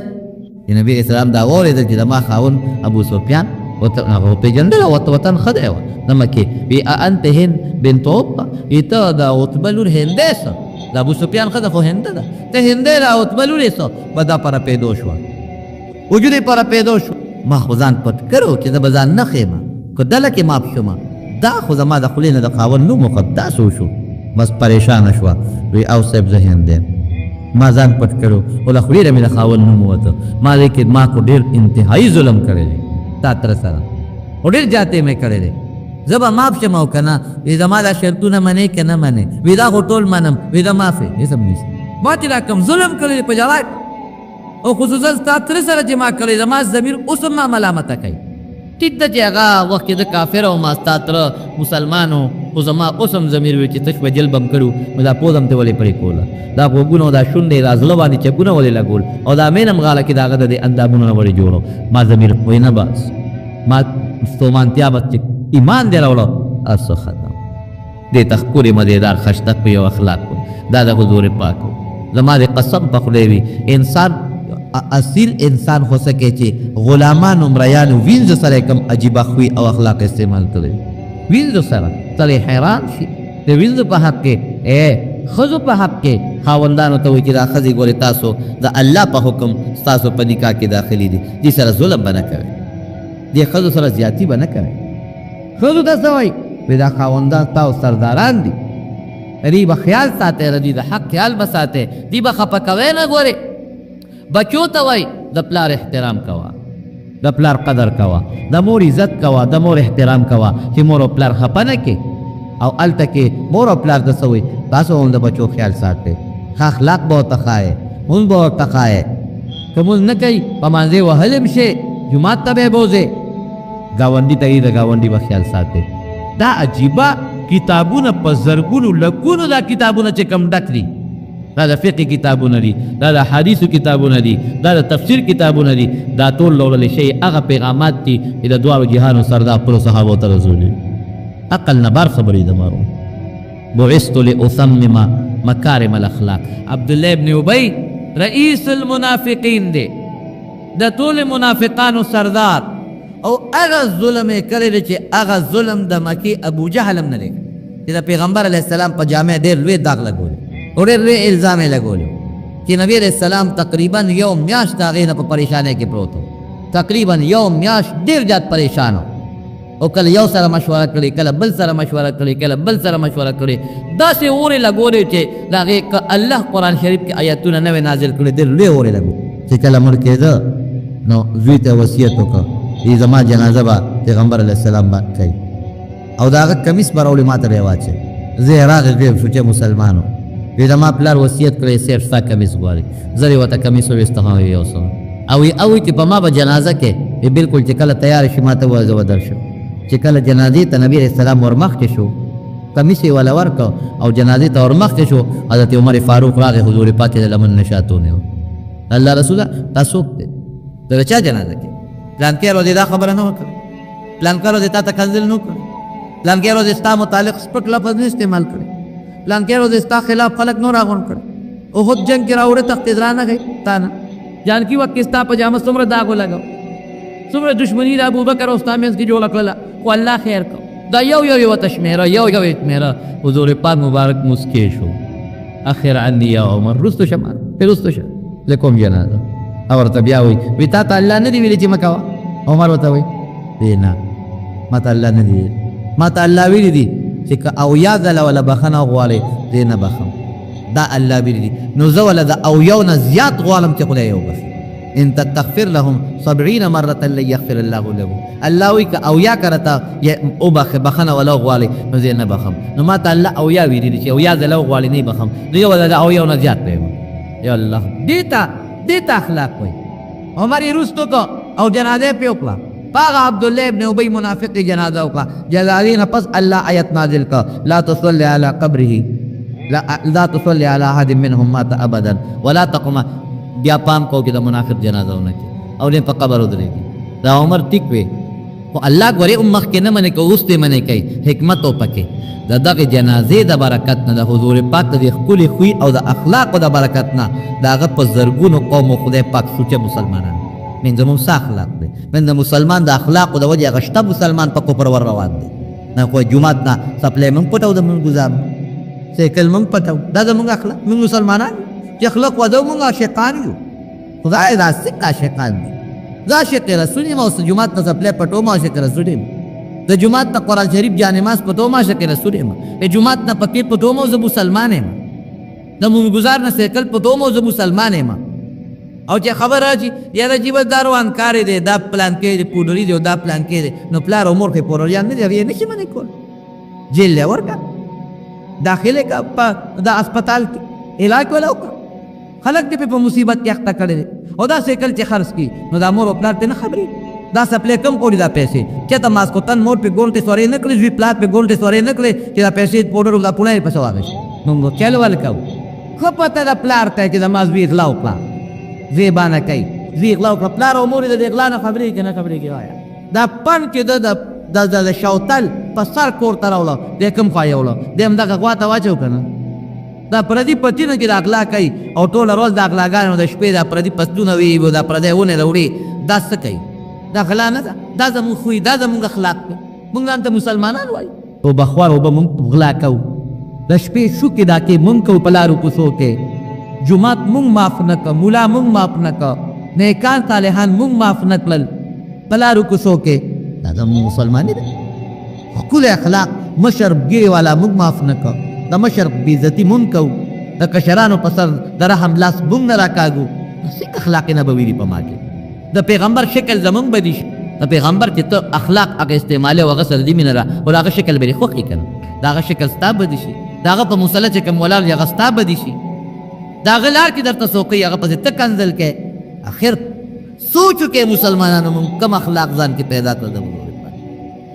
چې نبی علیه السلام دا واورېدل چې زما خاوند ابو سفیان هغه پېژندل او ورته وطن ښه دی وه د مکې. وی انت هند بنت عتبه، وی ته د عتبه لور هندی څه؟ د ابو سفیان ښځه خو هنده ده، ته هندی د عتبه لور یې څه؟ به دا پر پیدو شوه، وجود یې پر پیدو شو. ما خو ځان پټ کړو چې زه به ځان نه ښیم، که ډله کې معاف شوم، دا خو زما د خولې نه د خاوند نوم مقدس وشو. بس پریشانه شوه، وی او صاحب زه هند یم، ما ځان پټ کړو خو له خولې نه مې د خاوند نوم ووته. ما دې کې ما خو ډېر انتهایي ظلم کړی دی تا تره سره، خو ډېر زیاتې مې کړی دی، زه به معاف شم او که نه؟ وی زما دا شرطونه منې که نه منې؟ وی دا خو ټول منم. وی زه معاف یم، هېڅ هم نشته. ما چې دا کوم ظلم کړی دی په ژړا او خصوصا ستا تره سره چې ما کړی، زما ضمیر اوس هم ما ملامته کوي. ټیک ده چې هغه وخت کې زه کافر وم، ستا تره مسلمان و، خو زما اوس هم ضمیر وي چې تش به جلب هم کړو، نو دا پوزه هم ته ولې پرې کوله، دا غوږونه او دا شونډې دا زړه باندې چکونه ولې لګول، او دا مین هم غاړه کې د هغه د دې اندامونو نه ولې جوړو. ما ضمیر وایي نه بس ما ستومانتیا بس چې ایمان دې راوړو هر ختم. دې ته ښکلې مزېدار خشتک په یو اخلاق و، دا د حضور پاک و. زما دې قسم په خدای وي، انسان اصیل انسان خو څه کوي چې غلامانو مریانو وینځو سره یې کوم عجیبه خوی او اخلاق استعمال کړی، وینځو سره سړی حیران شي. د وینځو په حق کې، ښځو په حق کې خاوندانو ته وایي چې دا ښځې ګورې تاسو د الله په حکم ستاسو په نکاح کې داخلي دي، دې سره ظلم به نه کوئ، دې ښځو سره زیاتی به نه کوئ. ښځو ته څه وایي؟ وایي دا خاوندان ستاسو سرداران دي، دوی به خیال ساتئ، د دوی د حق خیال به ساتئ، دوی به خفه کوئ نه. ګورې بچو ته وایي د پلار احترام کوه، د پلار قدر کوه، د مور عزت کوه، د مور احترام کوه چې مور او پلار خفه نه کړي. او هلته کې مور او پلار ته څه وایي؟ تاسو هم د بچو خیال ساتئ، ښه اخلاق به ورته ښایئ، مونځ به ورته ښایئ، که مونځ نه کوي په مانځې وهلی هم شي، جومات ته به یې بوځئ، ګاونډي ته یې د ګاونډي به خیال ساتئ. دا عجیبه کتابونه په زرګونو لکونو دا کتابونه چې کوم ډک دي، دا د فقه کتابونه دي، دا د حدیثو کتابونه دي، دا د تفسیر کتابونه دي، دا ټول لوړل شي هغه پیغامات دي چې د دواړو جهانو سردار خپلو صحابو ته رسولي. عقل نه بار خبرې د مارو. بعثت لأتمم مکارم الاخلاق. عبدالله ابن ابی رئیس المنافقین دی، د ټول منافقانو سردار، او هغه ظلم یې کړی دی چې هغه ظلم د مکې ابو جهل هم نه دی کړی، چې د پیغمبر علیه السلام په جامع ډېر لوی داغ لګولی او ډېر لوی الزام یې لګولی چې نبی علیه السلام تقریبا یو میاشت د هغې نه په پریشانۍ کې پروت و، تقریبا یو میاشت ډېر زیات پریشان و، او کله یو سره مشوره کړې، کله بل سره مشوره کړې، کله بل سره مشوره کړې، داسې اور یې لګولی چې د هغې که الله قرآن شریف کې آیتونه نه وی نازل کړي، ډېر لوی اور یې لګو. چې کله مړ کېده نو زوی ته وصیت وکړ، وی زما جنازه به پیغمبر علیه السلام باندې کوي او د هغه کمیس به راوړي ما ته به یې واچوي. زه یې راغی زوی یم سوچه مسلمان و. وی زما پلار وصیت کړی صاحب ستا کمیس غواړي. زه یې ورته کمیس وویسته ها یې یوسه. او وی او چې په ما به جنازه کې وی بالکل چې کله تیار شي ما ته ووایه زه به درشم. چې کله جنازې ته نبی علیه السلام ورمخکې شو کمیس یې وله ورکړ او جنازې ته ورمخکې شو، حضرت عمر فاروق راغی حضور پاک یې د لمن نه شاته ونیو. الله رسوله تا څوک دی؟ د چا جنازه کې؟ پلانکی ورځ دا خبره نه وکړه، پلانکی ورځ تا ته کنځل نه وکړه، پلانکی ورځ ستا متعلق سپک لفظ نه استعمال کړی، پلانکی ورځ ستا خلاف خلک نور راغونډ کړي، احد جنګ کې راوړې تختې درانه غی تا نه، جانکي وخت کې ستا په جامه څومره داغ ولګاو، څومره دښمني د ابوبکر او ستا منځ کې جوړه کړله، خو الله خیر کړ. دا یو یو یې ورته شمېره، یو یو یې شمېره. حضور پاک مبارک مسکی شو، اخر عني یا عمر، وروستو شه ما پرې وروستو شه، زه کوم جنازه. او ورته بیا وایي وی تا ته الله نه دی ویلي چې مه کوه؟ عمر ورته وایي وی نه ما ته الله نه دی ویلي، ما ته الله ویلي دي چې که اویا ځله وله بخښنه وغواړې زه یې نه بخښم، دا الله ویلي دي، نو زه وله د اویاو نه زیات غواړم چې خدای یې وبخښي. ان تستغفر لهم 70 مرة لن يغفر الله لهم. الله وایي که اویا کرته وبخښې بخښنه وله وغواړې نو زه یې نه بخښم. نو ما ته الله اویا ویلي دي چې اویا ځله وغواړې نه یې بخښم، نو یو ځله د اویاو نه زیات وایم. یا الله دې ته اخلاق وایي. عمر یې وروستو کړ او جنازه یې پرې وکړه. په هغه عبدالله ابن ابی منافق یې جنازه وکړه. جنازې نه پس الله آیت نازل کړ، لا تصلي علی قبره لا تصلي علی احد منهم مات ابدا ولا تقم. بیا پام کو چې د منافق جنازه ونه کړي او نه په قبر ودرېږي. دا عمر ټیک وي خو الله ګورې هم مخکې نه منې کوي وروسته یې منې کوي، حکمت او پکې د دغې جنازې د برکت نه، د حضور پاک د دې ښکلي خوی او د اخلاقو د برکت نه د هغه په زرګونو قوم خدای پاک سوچه مسلمانان. من زموږ څه اخلاق دی؟ من د مسلمان د اخلاقو د وجې هغه شته مسلمان په کفر ور روان دی. نه خو جومات نه څپلی موږ پټو، د موږ ګزار سایکل موږ پټو، دا زموږ اخلاق. موږ مسلمانان چې اخلاق ودو موږ عاشقان یو. خدای دا څنګه عاشقان دي؟ زه عاشق رسول یم او جومات نه څپلی پټوم عاشق رسول یم، د جومات نه قرآن شریف جانماز پټوم عاشق رسول یم، د جومات نه پکې پټوم او زه مسلمان یم، د موږ ګزار نه سایکل پټوم او زه مسلمان یم. او چې خبر راشي یاره چې بس دا روان کار دی، دا پلان کې دی پوډري دی او دا پلان کې دی، نو پلار او مور خو یې پوډریان نه دي، هغې یې نه شي منع کول. جیل یې ورکړه، داخل یې کړه په د هسپتال کې، علاج وله وکړه، خلک دې پرې په مصیبت کې اخته کړی دی. او دا سایکل چې خرڅ کړي نو دا مور او پلار پرې نه خبرېږي. دا سپلی کم کوړي دا پیسې چېرته ماسخوتن مور پرې ګونټې سورې نه کړې، زوی پلار پرې ګونټې سورې نه کړې چې دا پیسې پوډر او دا پوڼه یې پسې واخیستې. موږ چل ول کوو. ښه پته ده پلار ته چې زما زوی غلا وکړه، زوی بانه کوي، زوی غلا وکړه، پلار او مور یې د دې غلا نه خبرېږي که نه خبرېږي؟ وایه دا پن چې ده د شوتل په سر کور ته راوړه، دی کوم خوا یې وړه؟ دی همدغه غوا ته واچو که نه؟ دا پردي پتینو کې دا غلا کوي او ټوله ورځ دا غلاګانې د شپې دا پردي پسونه وي او دا پردی ونې راوړي، دا څه کوي؟ دا غلا نه ده، دا زموږ خوی، دا زموږ اخلاق دی. موږ ځان ته مسلمانان وایو. اوبه خوار اوبه موږ غلا کوو، د شپې شوکې دا کې موږ کوو په لارو کوڅو کې، جومات موږ معاف نه کړ، ملا موږ معاف نه کړ، نیکان صالحان موږ معاف نه کړل په لارو کوڅو کې. دا زموږ مسلماني ده. ښکلی اخلاق مشر ږیرې والا موږ معاف نه کړ، د مشر بېعزتي موږ کوو، د کشرانو په سر د رحم لاس موږ نه راکاږو. څنګه اخلاق نبوي دي په ما کې؟ د پیغمبر شکل زموږ بدی شي. د پیغمبر چې ته اخلاق هغه استعمالوې او هغه سره دې مینه ده، خو د هغه شکل به دې خوښ وي که نه؟ د هغه شکل ستا بدی شي، د هغه په مصلی چې کوم ولاړ وي هغه ستا بدی شي، د هغه لار کې درته څوکۍ هغه پسې ته کنځل کوې. اخر سوچ وکړئ مسلمانانو، موږ کم اخلاق ځان کې پیدا کړل؟ د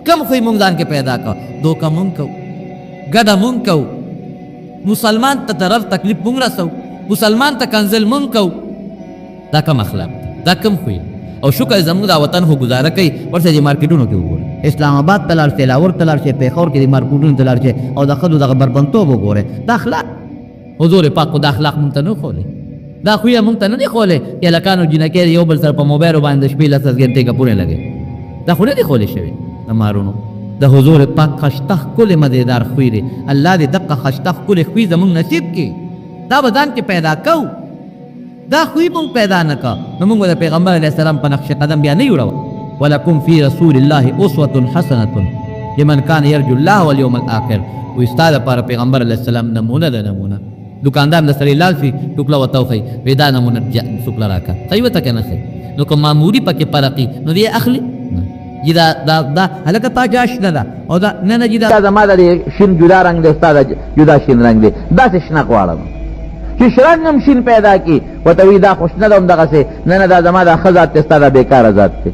کم خوی موږ ځان کې پیدا کړ؟ دوکه موږ کوو، ګډه موږ کوو، مسلمان ته ضرر تکلیف موږ رسوو، مسلمان ته کنځل موږ کوو. دا کم اخلاق دی، دا کم خوی. او شکر زموږ دا وطن خو ګزاره کوي. ورشه دې مارکیټونو کې وګورئ، اسلام آباد ته لاړ شئ، لاهور ته لاړ شئ، پېښور کې دې مارکیټونو ته لاړ شئ او د ښځو دغه بربنتوب وګورئ. دا اخلاق حضور پاک خو دا اخلاق مونږ ته نه ښولی، دا خویه مونږ ته نه دی ښولی چې هلکانو جینکۍ یو بل سره په موبایلو باندې د شپې لس لس ګنټې ګپونه لګوي. دا خو نه دی ښولی شوی. د مارونو د حضور پاک خشته ښکلې مزیدار خوی دی. الله دې دقه خشته ښکلې خوی زموږ نصیب کړي. دا به ځان کې پیدا کوو. دا خوی مونږ پیدا نه کړ نو مونږ به د پیغمبر علیه السلام په نقش قدم بیا نه یو روان. ولکم فی رسول الله اسوة حسنة لمن کان یرجو الله والیوم الاخر. وایي ستا دپاره پیغمبر علیه السلام نمونه ده، نمونه. دکاندار له سړي لاړ شي ټوکله ورته وښیي، وایي دا نمونه څوکله راکړه، ښیي ورته که نه ښیي؟ نو که معمولي پکې فرق وي نو دی یې اخلي نه. جی دا دا دا هلکه تا جا شنه ده او دا نه نه جی دا زما د شین جدا رنګ دی، ستا د جدا شین رنګ دی، داسې شنه غواړم چې شرنګ هم شین پیدا کړي. ورته وایي دا خو شنه ده همدغسې، نه نه دا زما دا ښه ذات دی، ستا دا بېکاره ذات دی.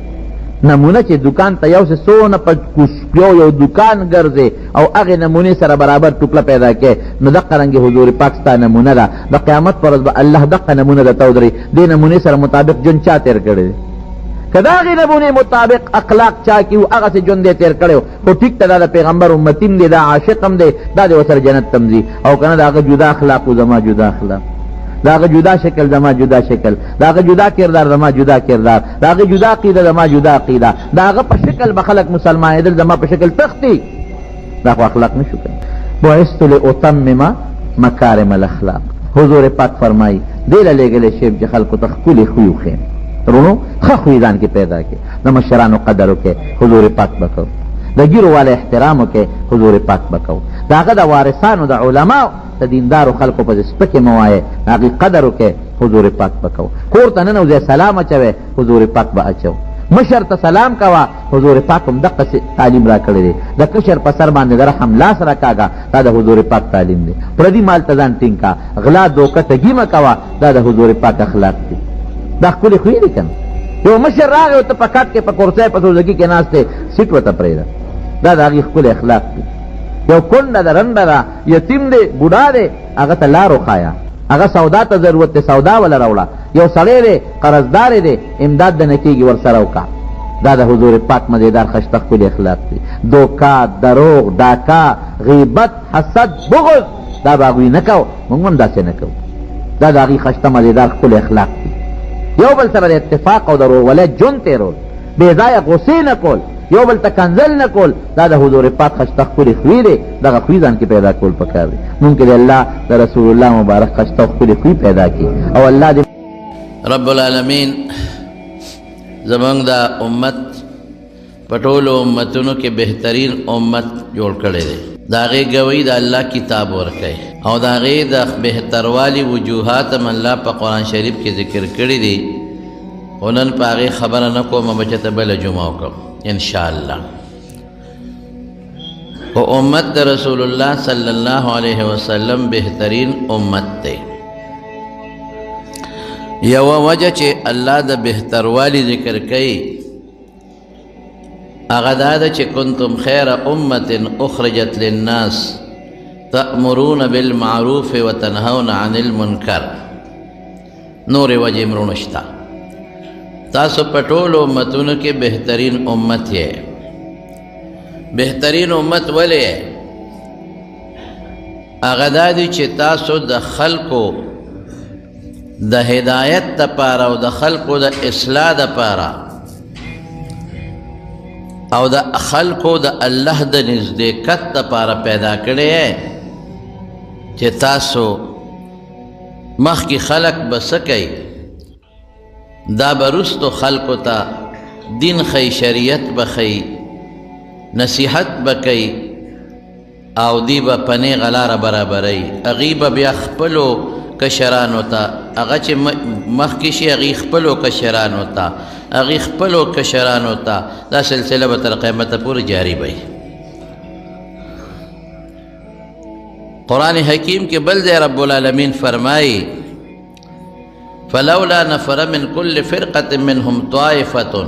نمونه چې دکان ته یو څه څونه په کوسپیو یو دکان ګرځې او هغې نمونې سره برابر ټوکله پیدا کړې، نو دقه رنګې حضور پاک ستا نمونه ده. د قیامت پر ورځ به الله دقه نمونه درته ودروي. دې نمونې سره مطابق ژوند چا تېر کړی دی؟ که د هغې نمونې مطابق اخلاق چا کې وو هغسې ژوند یې تېر کړی و، خو ټیک ته دا د پیغمبر امتي هم دی، دا عاشق هم دی، دا دې ورسره جنت ته هم ځي. او که نه د هغه جدا اخلاق و زما جدا اخلاق، د هغه جدا شکل زما جدا شکل، د هغه جدا کردار زما جدا کردار، د هغه جدا عقیده زما جدا عقیده، د هغه په شکل به خلک مسلمانېدل، زما په شکل تښتي. دا خو اخلاق نه شو کنه. بعثت لأتمم مکارم الاخلاق. حضور پاک فرمایي دې له لېږلی شوم چې خلکو ته ښکلي خوی وښیم. وروڼو ښه خوی ځان کې پیدا کړئ، د مشرانو قدر وکړئ، حضور پاک به کوو، د ږیرو والا احترام وکړئ، حضور پاک به کوو، د هغه د وارثانو د علماو د دیندارو خلکو پسې سپکې مه وایئ، د هغوی قدر وکړئ، حضور پاک به کوو. کور ته ننوځئ سلام اچوئ، حضور پاک به اچوو. مشر ته سلام کوه، حضور پاک هم دقسې تعلیم راکړی دی. د کشر په سر باندې د رحم لاس راکاږه، دا د حضور پاک تعلیم دی. پردي مال ته ځان ټینګ کا، غلا دوکه ټګي مه کوه، دا د حضور پاک اخلاق دي. دا ښکلي خوی دي که نه؟ یو مشر راغی او ته په کټ کې په کرسۍ په سوزکي کې ناست دی، سیټ ورته پرېږده، دا د هغې ښکلي اخلاق دي. یو کونډه ده، رنډه ده، یتیم دی، بوډا دی، هغه ته لار وښایه، هغه سودا ته ضرورت دی، سودا وله راوړه. یو سړی دی، قرضدار دی، امداد د نه کېږي، ورسره وکړه. دا د حضور پاک مزیدار خشته ښکلي اخلاق دي. دوکه، دروغ، ډاکه، غیبت، حسد، بغض، دا به هغوی نه کوو، موږ هم داسې نه کوو. دا د هغوی خشته مزیدار ښکلي اخلاق دي. یو بل سره د اتفاق او د ورورولۍ ژوند تېرول، بې ځایه غوسې نه کول، یو بل ته کنځل نه کول، دا د حضور پاک خشته ښکلي خوی دی. دغه خوی ځان کې پیدا کول پکار دی. مونږ کې د الله د رسول الله مبارک خشته ښکلي خوی پیدا کړي او الله دې رب العالمین زمونږ دا امت په ټولو امتونو کې بهترین امت جوړ کړی دی. د هغې ګوی د الله کتاب ورکوي او د هغې د بهتروالي وجوهات هم الله په قرآن شریف کې ذکر کړي دي. خو نن په هغې خبره نه کوم، به چې ته بله جمعه وکړم انشاءالله. خو امت د رسول الله صلی الله علیه وسلم بهترین امت دی. یوه وجه چې الله د بهتروالي ذکر کوي هغه دا ده چې کنتم خیر امة اخرجت للناس تأمرون بالمعروف وتنهون عن المنکر. نورې وجې هم وروڼو شته. تاسو په ټولو امتونو کې بهترین امت یې. بهترین امت ولې؟ هغه دا دی چې تاسو د خلکو د هدایت دپاره او د خلکو د اصلاح دپاره او د خلکو د الله د نزدېکت دپاره پیدا کړی چې تاسو مخکې خلک به څه کوي، دا به وروستو خلکو ته دین ښیي، شریعت به ښیي، نصیحت به کوي او دی به په نېغه لاره برابروي. هغوی به بیا خپلو کشرانو ته، هغه چې مخکې شي هغوی خپلو کشرانو ته، هغوی خپلو کشرانو ته، دا سلسله به تر قیامته پورې جاري وي. قرآن حکیم کې بل ځای رب العالمین فرمایي فلولا نفر من كل فرقة منهم طائفة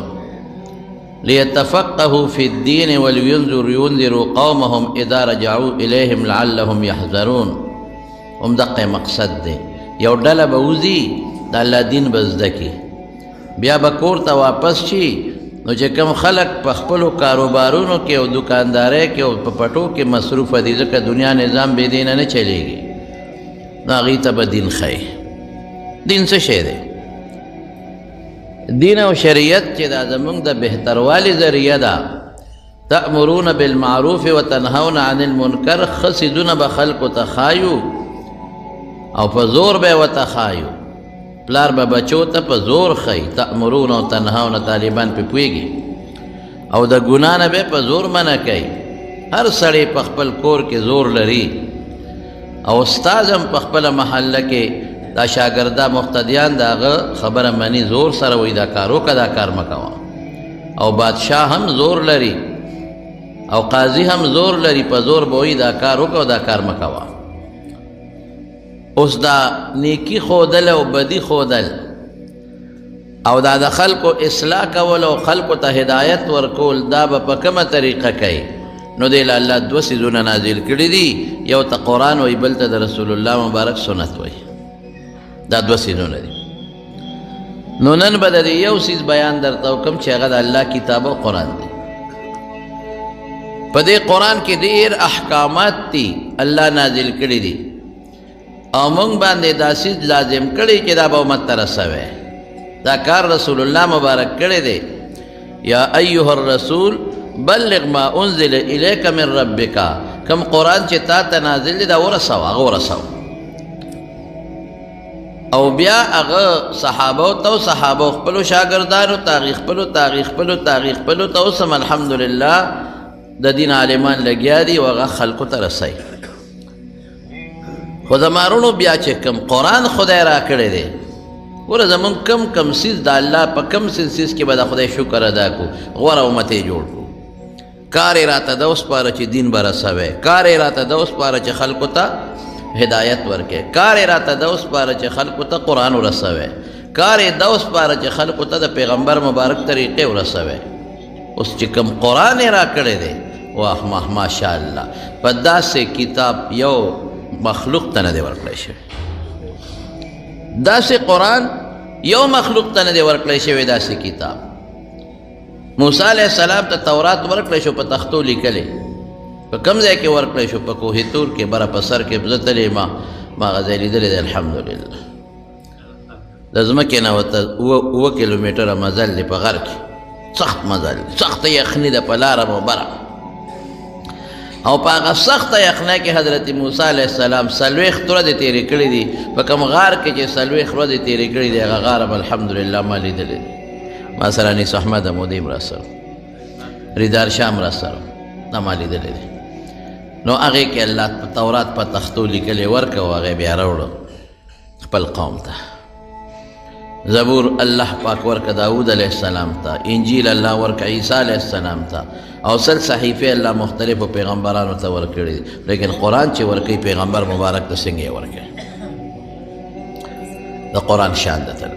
ليتفقهوا في الدين ولينذروا قومهم إذا رجعوا إليهم لعلهم يحذرون. هم دقه مقصد دی. یو ډله به وځي د الله دین به زده کړي، بیا به کور ته واپس شي. نو چې کوم خلک په خپلو کاروبارونو کې او دکاندارۍ کې او په پټو کې مصروفه دي، ځکه دنیا نظام بې دینه نه چلېږي، نو هغوی ته به دین ښیي. دین څه شی دی؟ دین او شریعت چې دا زمونږ د بهتروالي ذریعه ده. تأمرون بالمعروف وتنهون عن المنکر، ښه څیزونه به خلکو ته ښایو او په زور به یې ورته ښایو. پلار به بچو ته په زور ښیي، تأمرون او تنهون، طالبان پې پوهېږي، او د ګناه نه به په زور منع کوي. هر سړی په خپل کور کې زور لري، او استاد هم په خپله محله کې دا شاګردا مقتدیان د هغه خبره مني، زور سره وایي دا کار وکړه، دا کار مه کوه. او بادشاه هم زور لري او قاضي هم زور لري، په زور به وایي دا کار وکړه او دا کار مه کوه. اوس دا نیکي ښودل او بدي ښودل او دا د خلکو اصلاح کول او خلکو ته هدایت ورکول، دا به په کومه طریقه کوي؟ نو دی له الله دوه څیزونه نازل کړي دي، یو ته قرآن وایي، بل ته د رسول الله مبارک سنت وایي. دا دوه څیزونه دي. نو نن به د دې یو څیز بیان درته وکړم چې هغه د الله کتاب او قرآن دی. په دې قرآن کې ډېر احکامات دي الله نازل کړي دي، او موږ باندې دا څیز لازم کړی چې دا به امت ته رسوي. دا کار رسول الله مبارک کړی دی. یا ایها الرسول بلغ ما انزل الیک من ربک، کم قرآن چې تا ته نازل دی دا ورسوه، هغه ورسوه. او بیا هغه صحابو ته او صحابو خپلو شاګردانو ته، هغې خپلو ته، هغې خپلو ته، هغې خپلو ته. اوس هم الحمدلله د دین عالمان لګیا دي او هغه خلکو ته رسوي. خو زما وروڼو بیا چې کوم قرآن خدای راکړی دی، ګوره زمونږ کم کم څیز د الله په کم څیز کې به د خدای شکر ادا کړو، غوره امت یې جوړ کړو. کار یې راته د وسپاره چې دین به رسوی، کار یې راته د وسپاره چې خلکو ته هدایت ورکړي، کار یې راته د وسپاره چې خلکو ته قرآن ورسوی، کار یې د وسپاره چې خلکو ته د پیغمبر مبارک طریقې ورسوی. اوس چې کوم قرآن یې راکړی دی، واه ماه ماشاءالله، په داسې کتاب یو مخلوق ته نه دی ورکړی شوی. داسې قرآن یو مخلوق ته نه دی ورکړی شوی. داسې کتاب موسی علیه السلام ته تورات ورکړی شو، په تختو لیکلی، په کوم ځای کې ورکړی شو؟ په کوه طور کې، بره په سر کې زه تللی ما هغه ځای لیدلی دی الحمدلله. د ځمکې نه ورته اووه کیلومتره مزل دی په غر کې، سخت مزل دی، سخته یخني ده په لاره به بره. او په هغه سخته یخنۍ کې حضرت موسی علیه السلام 40 ورځې تېرې کړې دي. په کوم غار کې چې 40 ورځې تېرې کړې دي، هغه غار هم الحمدلله ما لیدلی دی. ما سره انیس احمد هم دی هم راسره، ریدار شاه هم راسره، دا ما لیدلی دی. نو هغې کې الله په تورات په تختو لیکلی ورکړه او هغې بیا راوړو خپل قوم ته. زبور الله پاک ورکړه داود علیه السلام ته، انجیل الله ورکړه عیسی علیه السلام ته، او 100 صحیفې الله مختلفو پیغمبرانو ته ورکړي دي. لیکن قرآن چې ورکوي پیغمبر مبارک ته څنګه یې ورکوي؟ د قرآن شان ده ته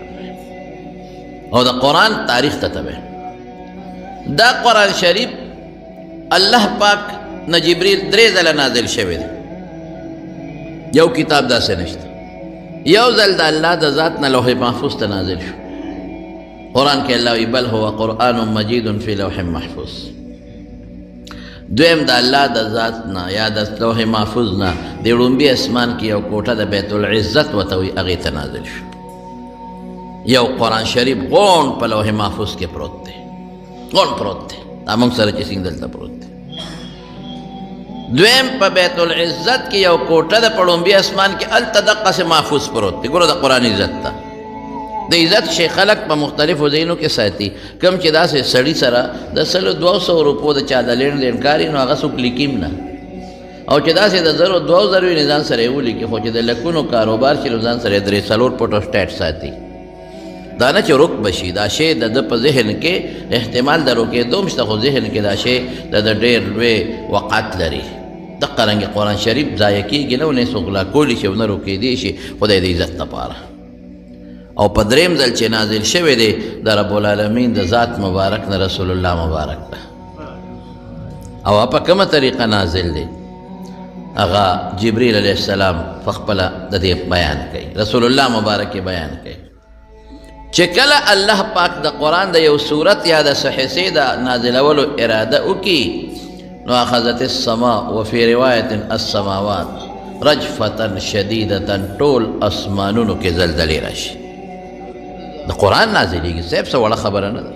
او د قرآن تاریخ ته ته. دا قرآن شریف الله پاک نه جبریل 3 ځله نازل شوی دی. یو کتاب داسې نشته. یو ځل د الله د ذات نه لوح محفوظ ته نازل شو. قرآن کې الله وایي بل هو قرآن مجید فی لوح محفوظ. دویم د الله د ذات نه یا د لوح محفوظ نه د ړومبي اسمان کې یو کوټه د بیت العزت ورته وایي، هغې ته نازل شو. یو قرآن شریف غونډ په لوح محفوظ کې پروت دی، غونډ پروت دی، دا موږ سره چې څنګه دلته پروت دی. دویم په بیت العزت کې یو کوټه ده په ړومبي اسمان کې، هلته دقسې محفوظ پروت دی. ګوره د قرآن عزت ته، د عزت شی خلک په مختلفو ځایونو کې ساتي. کوم چې داسې سړي سره د 100-200 روپو د چا د لین دین کار وي، نو هغه څوک لیکي هم نه، او چې داسې د 1000-2000 وي نو ځان سره یې ولیکي. خو چې د لکونو کاروبار شي نو ځان سره یې 3-4 فوټوسټیټ ساتي. دا نه چې رک به شي، دا شی د ده په ذهن کې احتمال د رکېدو هم شته، خو ذهن کې دا شی د ده ډېر لوی وقعت لري. دقه رنګې قرآن شریف ضایع کېږي نه، نه څوک غلا کولی شي او نه رکېدی شي، خدای د عزت لپاره. او په دریم ځل چې نازل شوی دی د رب العالمین د ذات مبارک نه رسول الله مبارک ده. او په کومه طریقه نازل دی؟ هغه جبریل علیه السلام په خپله د دې بیان کوي، رسول الله مبارک یې بیان کوي چې کله الله پاک د قرآن د یو سورت یا د څه حصې د نازلولو اراده وکړي، نو اخذت السماء وفي روایت السماوات رجفة شدیدة، ټول اسمانونو کې زلزلې راشي. د قرآن نازلېږي، صاحب څه وړه خبره نه ده،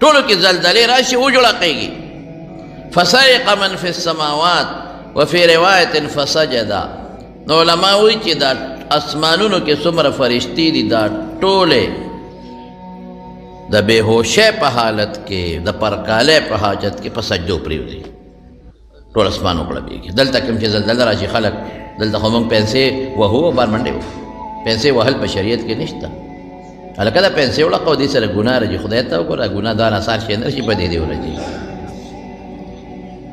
ټولو کې زلزلې راشي وجړقېږي. فسعق من فی السماوات وفي روایت فسجد. نو علما وایي چې دا اسمانونو کې څومره فرشتې دي، دا ټولې د بېهوشۍ په حالت کې، د پرکالۍ په حاجت کې په سجدو پرېوځي، ټول اسمان وکړبېږي. دلته کوم چې زلزله راشي خلک دلته خو موږ پیسې وهو او بار منډې وهو، پیسې وهل په شریعت کې نشته. هلکه دا پنسې وړقه دې سره ګناه راځي. خدای ته وګوره، ګناه دا آثار شی نه شي په دې دې ورځي.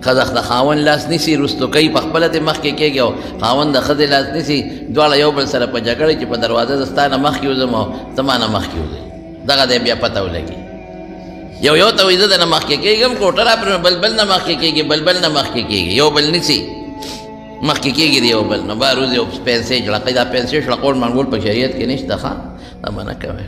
ښځه د خاوند لاس نیسي، وروستو کوي، په خپله ترې مخکې کېږي، او خاوند د ښځې لاس نیسي، دواړه یو بل سره په جګړه چې په دروازه زه ستا نه مخکې وځم او ته ما نه مخکې وځې. دغه دی بیا پته ولګي. یو یو ته وایي زه درنه مخکې کېږم، کوټه را پرې، بل بل نه مخکې کېږي، بل بل نه مخکې کېږي، یو بل نیسي مخکې کېږي دی یو بل. نو بهر وځي او پنسې شړقوي. دا پنسې شړقول منګول په شریعت کې نشته، ښه دا به نه کوې.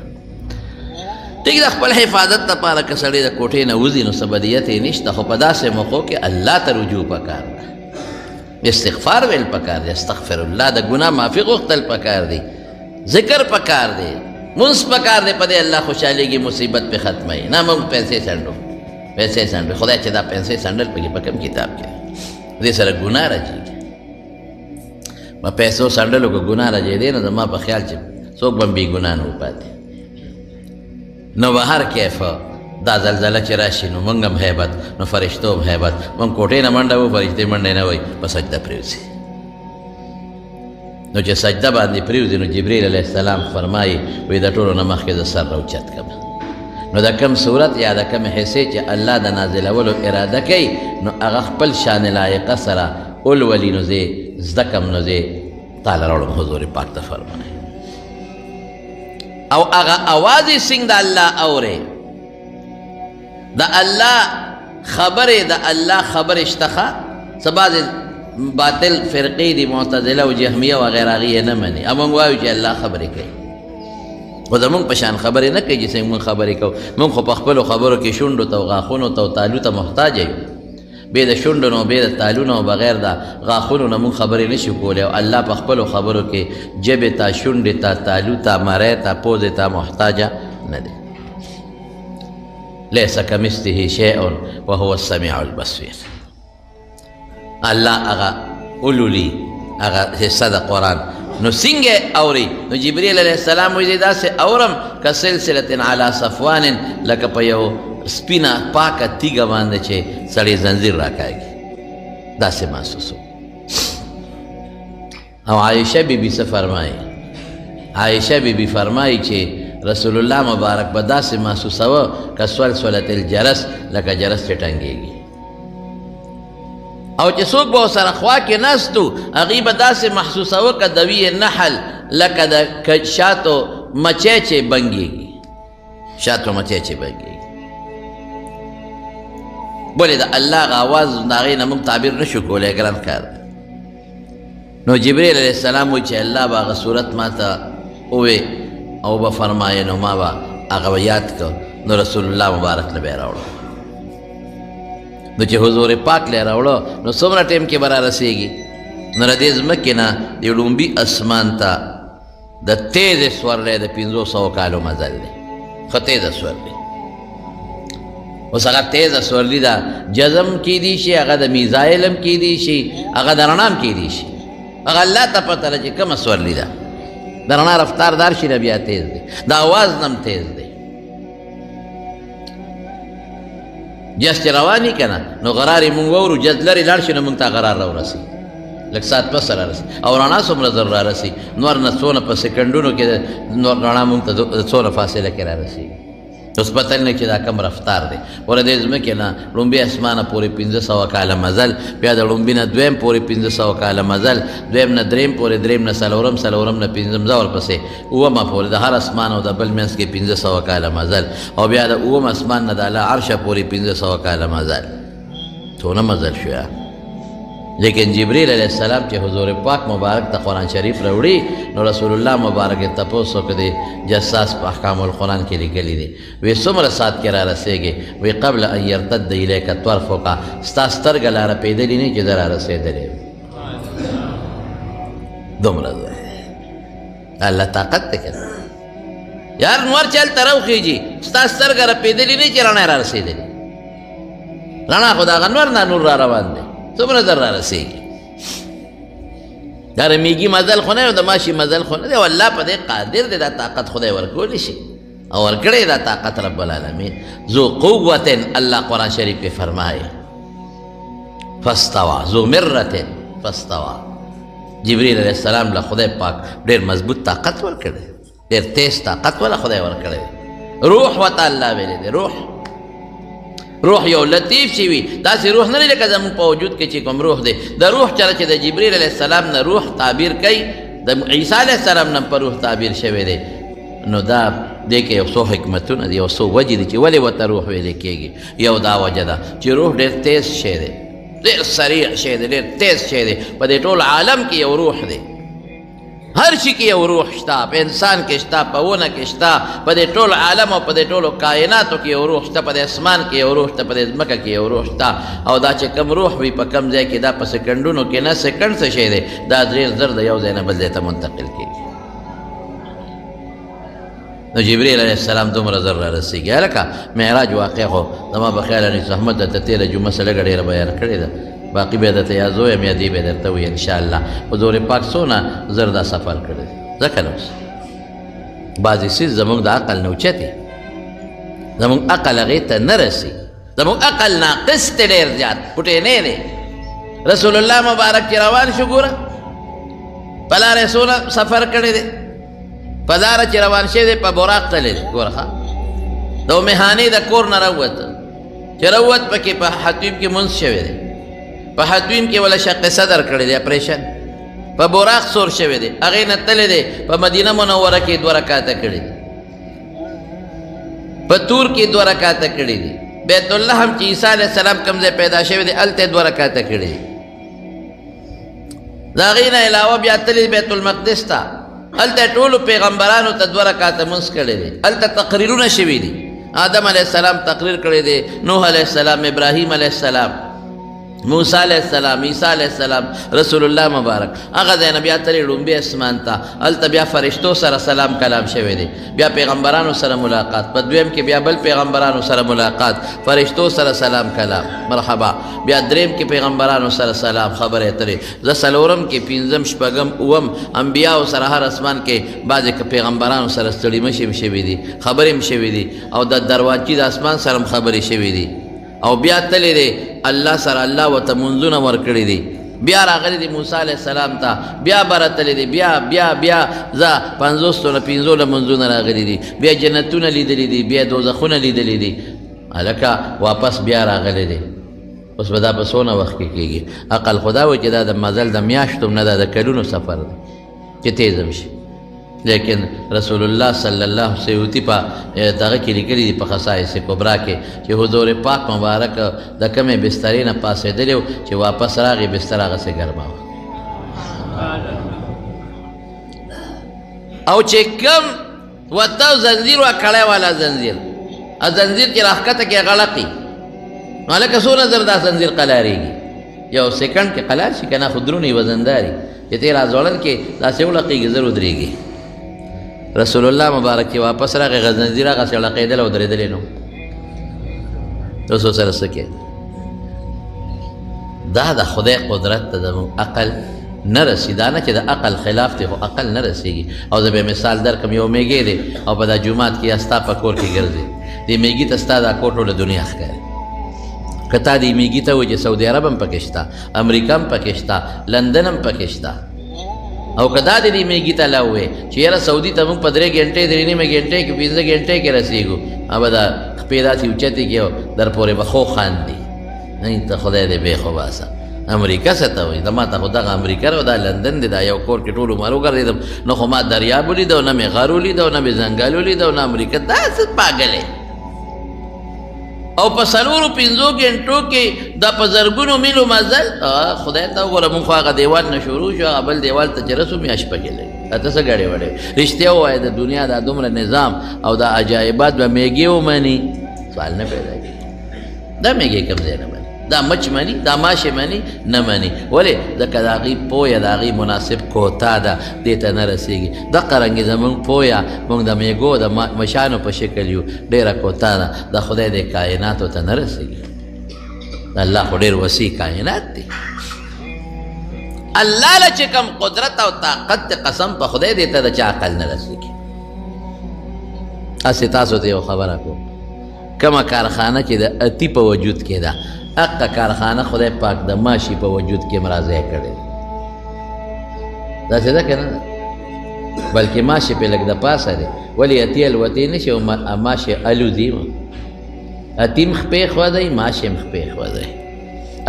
ټیک د خپل حفاظت لپاره که سړی د کوټې نه وځي نو څه بدیت یې نشته، خو په داسې موقعو کې الله ته رجوع پکار ده، استغفار ویل پکار دی، استغفر الله، د ګناه معافي غوښتل پکار دی، ذکر پکار دی، مونځ پکار دی. په دې الله خوشحالېږي، مصیبت پې ختموي. نه موږ پیسې څنډو، پیسې څنډو، خدای چې دا پیسې څنډل پکې په کوم کتاب کې دې سره ګناه راځي. په پیسو څنډلو که ګناه راځي دی، نو زما په خیال چې څوک به هم بې ګناه نه وپاتې. نو به هر کیف دا زلزله چې راشي نو موږ هم هیبت، نو فرشتو هم هیبت. موږ کوټې نه منډه وو، فرشتې منډې نه وایي، په سجده پرېوځي. نو چې سجده باندې پرېوځي نو جبریل علیه السلام فرمایي وایي د ټولو نه مخکې زه سر راوچت کړم. نو د کوم صورت یا د کوم حصې چې الله د نازلولو اراده کوي نو هغه خپل شان لایقه سره ولولي، نو زه زده کړم، نو زه تاله راوړم حضور پاک ته فرمایي. او هغه اواز یې څنګه د الله اورې، د الله خبرې، د الله خبرې شته. ښه څه بعضې باطل فرقې دي، معتزله او جهمیه وغیره، هغې یې نه مني. او موږ وایو چې الله خبرې کوي، خو زموږ په شان خبرې نه کوي چې څنګه موږ خبرې کوو. موږ خو په خپلو خبرو کې شونډو ته او غاښونو ته او تالو ته محتاج یو. بې د شونډو نه، بې د تالونو او بغیر د غاښونو نه موږ خبرې نه شو کولی. او الله په خپلو خبرو کې ژبې ته، شونډې ته، تالو ته، مرۍ ته، پوزې ته محتاجه نه دی. لیس کمثله شیء وهو السمیع البصیر. الله هغه ولولي، هغه حصه د قرآن نو څنګه اوري؟ نو جبریل علیه السلام وایي داسې اورم که سلسلة علی صفوان، لکه په یو سپینه پاکه تیږه باندې چې سړی زنځیر راکاږي، داسې محسوسو. او عایشه بی بی څه فرمایي؟ عایشه بی بی فرمایي چې رسول الله مبارک به داسې محسوسوه که سلسلة الجرس، لکه جرس چې ټنګېږي. او چې څوک به ورسره خوا کې ناست وو هغوی به داسې محسوسوه که دوی نحل، لکه د شاتو مچۍ چې بنګېږي، شاتو مچۍ چې بنګېږي. ولې د الله هغه اواز د هغې نه موږ تعبیر نه شو کولی، ګران کار دی. نو جبریل علیه السلام وایي چې الله به هغه صورت ما ته ووې او به فرمایي، نو ما به هغه به یاد کړ، نو رسول الله مبارک له به یې راوړو. نو چې حضور پاک له یې راوړو نو څومره ټایم کې به را رسېږي؟ نو له دې ځمکې نه د ړومبي اسمان ته د تېزې سورلۍ د 500 کالو مزل دی، ښه تېزه سورلي. اوس هغه تېزه سورلي ده، جزم کېدی شي، هغه د میزایل هم کېدی شي، هغه د رڼا هم کېدی شي. هغه الله ته پته ده چې کومه سورلي ده. د رڼا رفتار دار شي نه بیا تېز دی، د اواز نه هم تېز دی. جز چې روان وي که نه نو غرار یې مونږ واورو، جز لرې لاړ شي نو مونږ ته غرار راورسي، لږ ساعت پس رارسي. او رڼا څومره زر رارسي، نور نه څونه په سیکنډونو کې نور رڼا مونږ ته څونه فاصله کې رارسي. اوس پته نه چې دا کوم رفتار دی. ور دې ځمکې نه ړومبي اسمانه پورې 500 کاله مزل، بیا د ړومبي نه دویم پورې 500 کاله مزل، دویم نه دریم پورې، دریم نه څلورم، څلورم نه پنځم، ځه ورپسې اوومه پورې، د هر اسمان او د بل منځ کې 500 کاله مزل، او بیا د اووم اسمان نه د الله عرشه پورې 500 کاله مزل. څونه مزل شو یا؟ لیکن جبریل علیه السلام چې حضور پاک مبارک ته قرآن شریف راوړي نو رسول الله مبارک یې تپوس وکړ، دی جساس په احکام القرآن کې لیکلي دي، وی څومره ساعت کې را رسېږي؟ وی قبل ان یرتد الیک طرفک، ستا سترګه لا رپېدلې نه چې زه را رسېدلی یم. دومره زه الله طاقت دی که نه یار، نور چې هلته راوخېږي ستا سترګه رپېدلې نه چې رڼا را رسېدلې، رڼا خو د هغه نور نه نور را روان دی، څومره زر را رسېږي؟ دا د میږي مزل خو نه دی، د ماشي مزل خو نه دی. او الله په دې قادر دی، دا طاقت خدای ورکولی شي او ورکړی دا طاقت رب العالمین. ذو قوة الله قرآن شریف کې فرمایي فاستوى، ذو مرة فاستوى. جبریل علیه السلام له خدای پاک ډېر مضبوط طاقت ورکړی، ډېر تیز طاقت وله خدای ورکړی دی. روح ورته الله ویلی دی. روح روح یو لطیف شي وي، داسې روح نه دی لکه زموږ په وجود کې چې کوم روح دی. د روح چره چې د جبریل علیه السلام نه روح تعبیر کوي، د عیسی علیه السلام نه په روح تعبیر شوی دی. نو دا دې کې یو څو حکمتونه دي، یو څو وجې دي چې ولې ورته روح ویلی کېږي. یو دا وجه ده چې روح ډېر تیز شی دی، ډېر سریع شی دی، ډېر تیز شی دی. په دې ټول عالم کې یو روح دی، هر شي کې یو روح شته، په انسان کې شته، په ونه کې شته، په دې ټول عالم او په دې ټولو کائناتو کې یو روح شته، په دې اسمان کې یو روح شته، په دې ځمکه کې یو روح شته. او دا چې کوم روح وي په کوم ځای کې، دا په سیکنډونو کې نه، سیکنډ څه شی دی، دا ډېر زر د یو ځای نه بل ځای ته منتقل کېږي. نو جبرئیل علیه السلام دومره زر را رسېږي. هلکه معراج واقع خو زما په خیال انیس احمد درته تېره جمعه څه لږه ډېره بیان کړې ده، باقي بیا درته یا زه ویم یا دی به درته وایي انشاءالله. حضور پاک څونه زر دا سفر کړی دی، ځکه نو بعضې څیز زموږ د عقل نه اوچت دی، زموږ عقل هغې ته نه رسي، زموږ عقل ناقص دی، ډېر زیات پټې نه دی. رسول الله مبارک چې روان شو، ګوره په لاره یې څونه سفر کړی دی، په لاره چې روان شوی دی په براق تللی دی. ګوره ښه د امهانې د کور نه راووته، چې راووت پکې په حتیم کې مونځ شوی دی، په حتیم کې ولا شق صدر کړی دی، اپریشن، په براق سور شوی دی، هغې نه تللی دی، په مدینه منوره کې دوه رکعته کړي دي، په تور کې دوه رکعته کړي دي، بیت الله هم چې عیسی علیه السلام کوم ځای پیدا شوی دی هلته یې دوه رکعته کړي دي. د هغې نه علاوه بیا تللی بیت المقدس ته، هلته ټولو پیغمبرانو ته دوه رکعته مونځ کړی دی، هلته تقریرونه شوي دي. آدم علیه السلام تقریر کړی دی، نوح علیه السلام، ابراهیم علیه السلام، موسی علیه السلام، عیسی علیه السلام، رسول الله مبارک. هغه ځای نه بیا تللی ړومبي اسمان ته، هلته بیا فرشتو سره سلام کلام شوی دی، بیا پیغمبرانو سره ملاقات، په دویم کې بیا بل پیغمبرانو سره ملاقات، فرشتو سره سلام کلام مرحبا، بیا دریم کې پیغمبرانو سره سلام خبرې اترې، زه څلورم کې پنځم شپږم اووم انبیاو سره هر اسمان کې بعضې پیغمبرانو سره ستړي مشي هم شوي دي، خبرې هم شوي دي، او د دروانچي د اسمان سره هم خبرې شوي دي. او بیا تللی دی الله سره، الله ورته مونځونه ورکړي دي، بیا راغلی دی موسی علیه السلام ته، بیا بره تللی دی، بیا بیا بیا ځه پنځوسو نه پنځو له مونځونه راغلي دي، بیا جنتونه لیدلي دي، بیا دوزخونه لیدلي دي، هلکه واپس بیا راغلی دی. اوس به دا په څونه وخت کې کېږي؟ عقل خو دا وایي چې دا د مزل د میاشتو نه دا د کلونو سفر دی چې تېز هم شي. لیکن رسول الله صلی الله سیوطي په دغه کې لیکلي دي په خصائص کبرا کې چې حضور پاک مبارک د کومې بسترې نه پاڅېدلی و چې واپس راغی بستر هغسې ګرمه وه. او چې کوم ورته زنځیر وه کړی والا زنځیر، زنځیر چې راښکته کې هغه لقي، نو هلکه څونه زر دا زنځیر قلارېږي؟ یو سیکنډ کې قلار شي که نه، خو درونی وزنداري چې ته یې راځوړل کې داسې ولقېږي زر ودرېږي. رسول الله مبارک چې واپس راغی هغه زنځیر هغسې لقېدل او درېدلی نو رسول سره څه کوي؟ دا د خدای قدرت ته زموږ عقل نه رسي. دا نه چې د عقل خلاف دی، خو عقل نه رسېږي. او زه به مثال درکړم، یو میږی دی او په دا جومات کې یا ستا په کور کې ګرځي، دې میږي ته ستا دا کور ټوله دنیا ښکاري. که تا دې میږي ته وایي چې سعودي عرب هم پکې شته، امریکا هم پکې شته، لندن هم پکې شته، او که دا دې میږي ته لا ووایې چې یاره سعودي ته موږ په درې ګنټې، درې نیمې ګنټې کې، پنځه ګنټې کې رسېږو، هغه به دا خپې داسې اوچتې کړي او در پورې به ښو خاندي، نه ته خدای دې بېخ وباسه. امریکا څه ته وایي؟ ما ته خو دغه امریکا او دا لندن دی، دا یو کور کې ټول عمر وګرځېدم، نه خو ما دریاب ولید او نه مې غر ولید او نه مې ځنګل ولید او نه امریکا. دا څه پاګلی؟ او په څلورو پنځو ګنټو کې دا په زرګونو میلو مزل. خدای ته وګوره، موږ خو هغه دیوال نه شروع شو، هغه بل دیوال ته چې رسو میاشت پکې لګي. ته څه ګړې وړې؟ رښتیا ووایه، د دنیا دا دومره نظام او دا عجایبات به میږي ومني؟ سوال نه پیدا کېږي. دا میږي کوم ځای نه مني، دا مچ مني، دا ماشې مني، نه مني. ولې؟ ځکه د هغې پوهه د هغې مناسب کوتا ده، دې ته نه رسېږي. دقه رنګې زموږ پوهه، موږ د میږو د مشانو په شکل یو، ډېره کوتا ده، د خدای د کائناتو ته نه رسېږي. الله خو ډېر وسیع کائنات دی. الله له چې کوم قدرت او طاقت دی، قسم په خدای دې ته د چا عقل نه رسېږي. هسې تاسو ته یو خبره کوم، کومه کارخانه چې د اتي په وجود کې ده، هغه کارخانه خدای پاک د ماشي په وجود کې هم راځای کړې ده. داسې ده که نه ده؟ بلکې ماشې پې لږ د پاسه دی، ولې اتي الوتې نه شي او ماشې الوځي. اتیم خپې خوځوي، ماشې هم خپې خوځوي.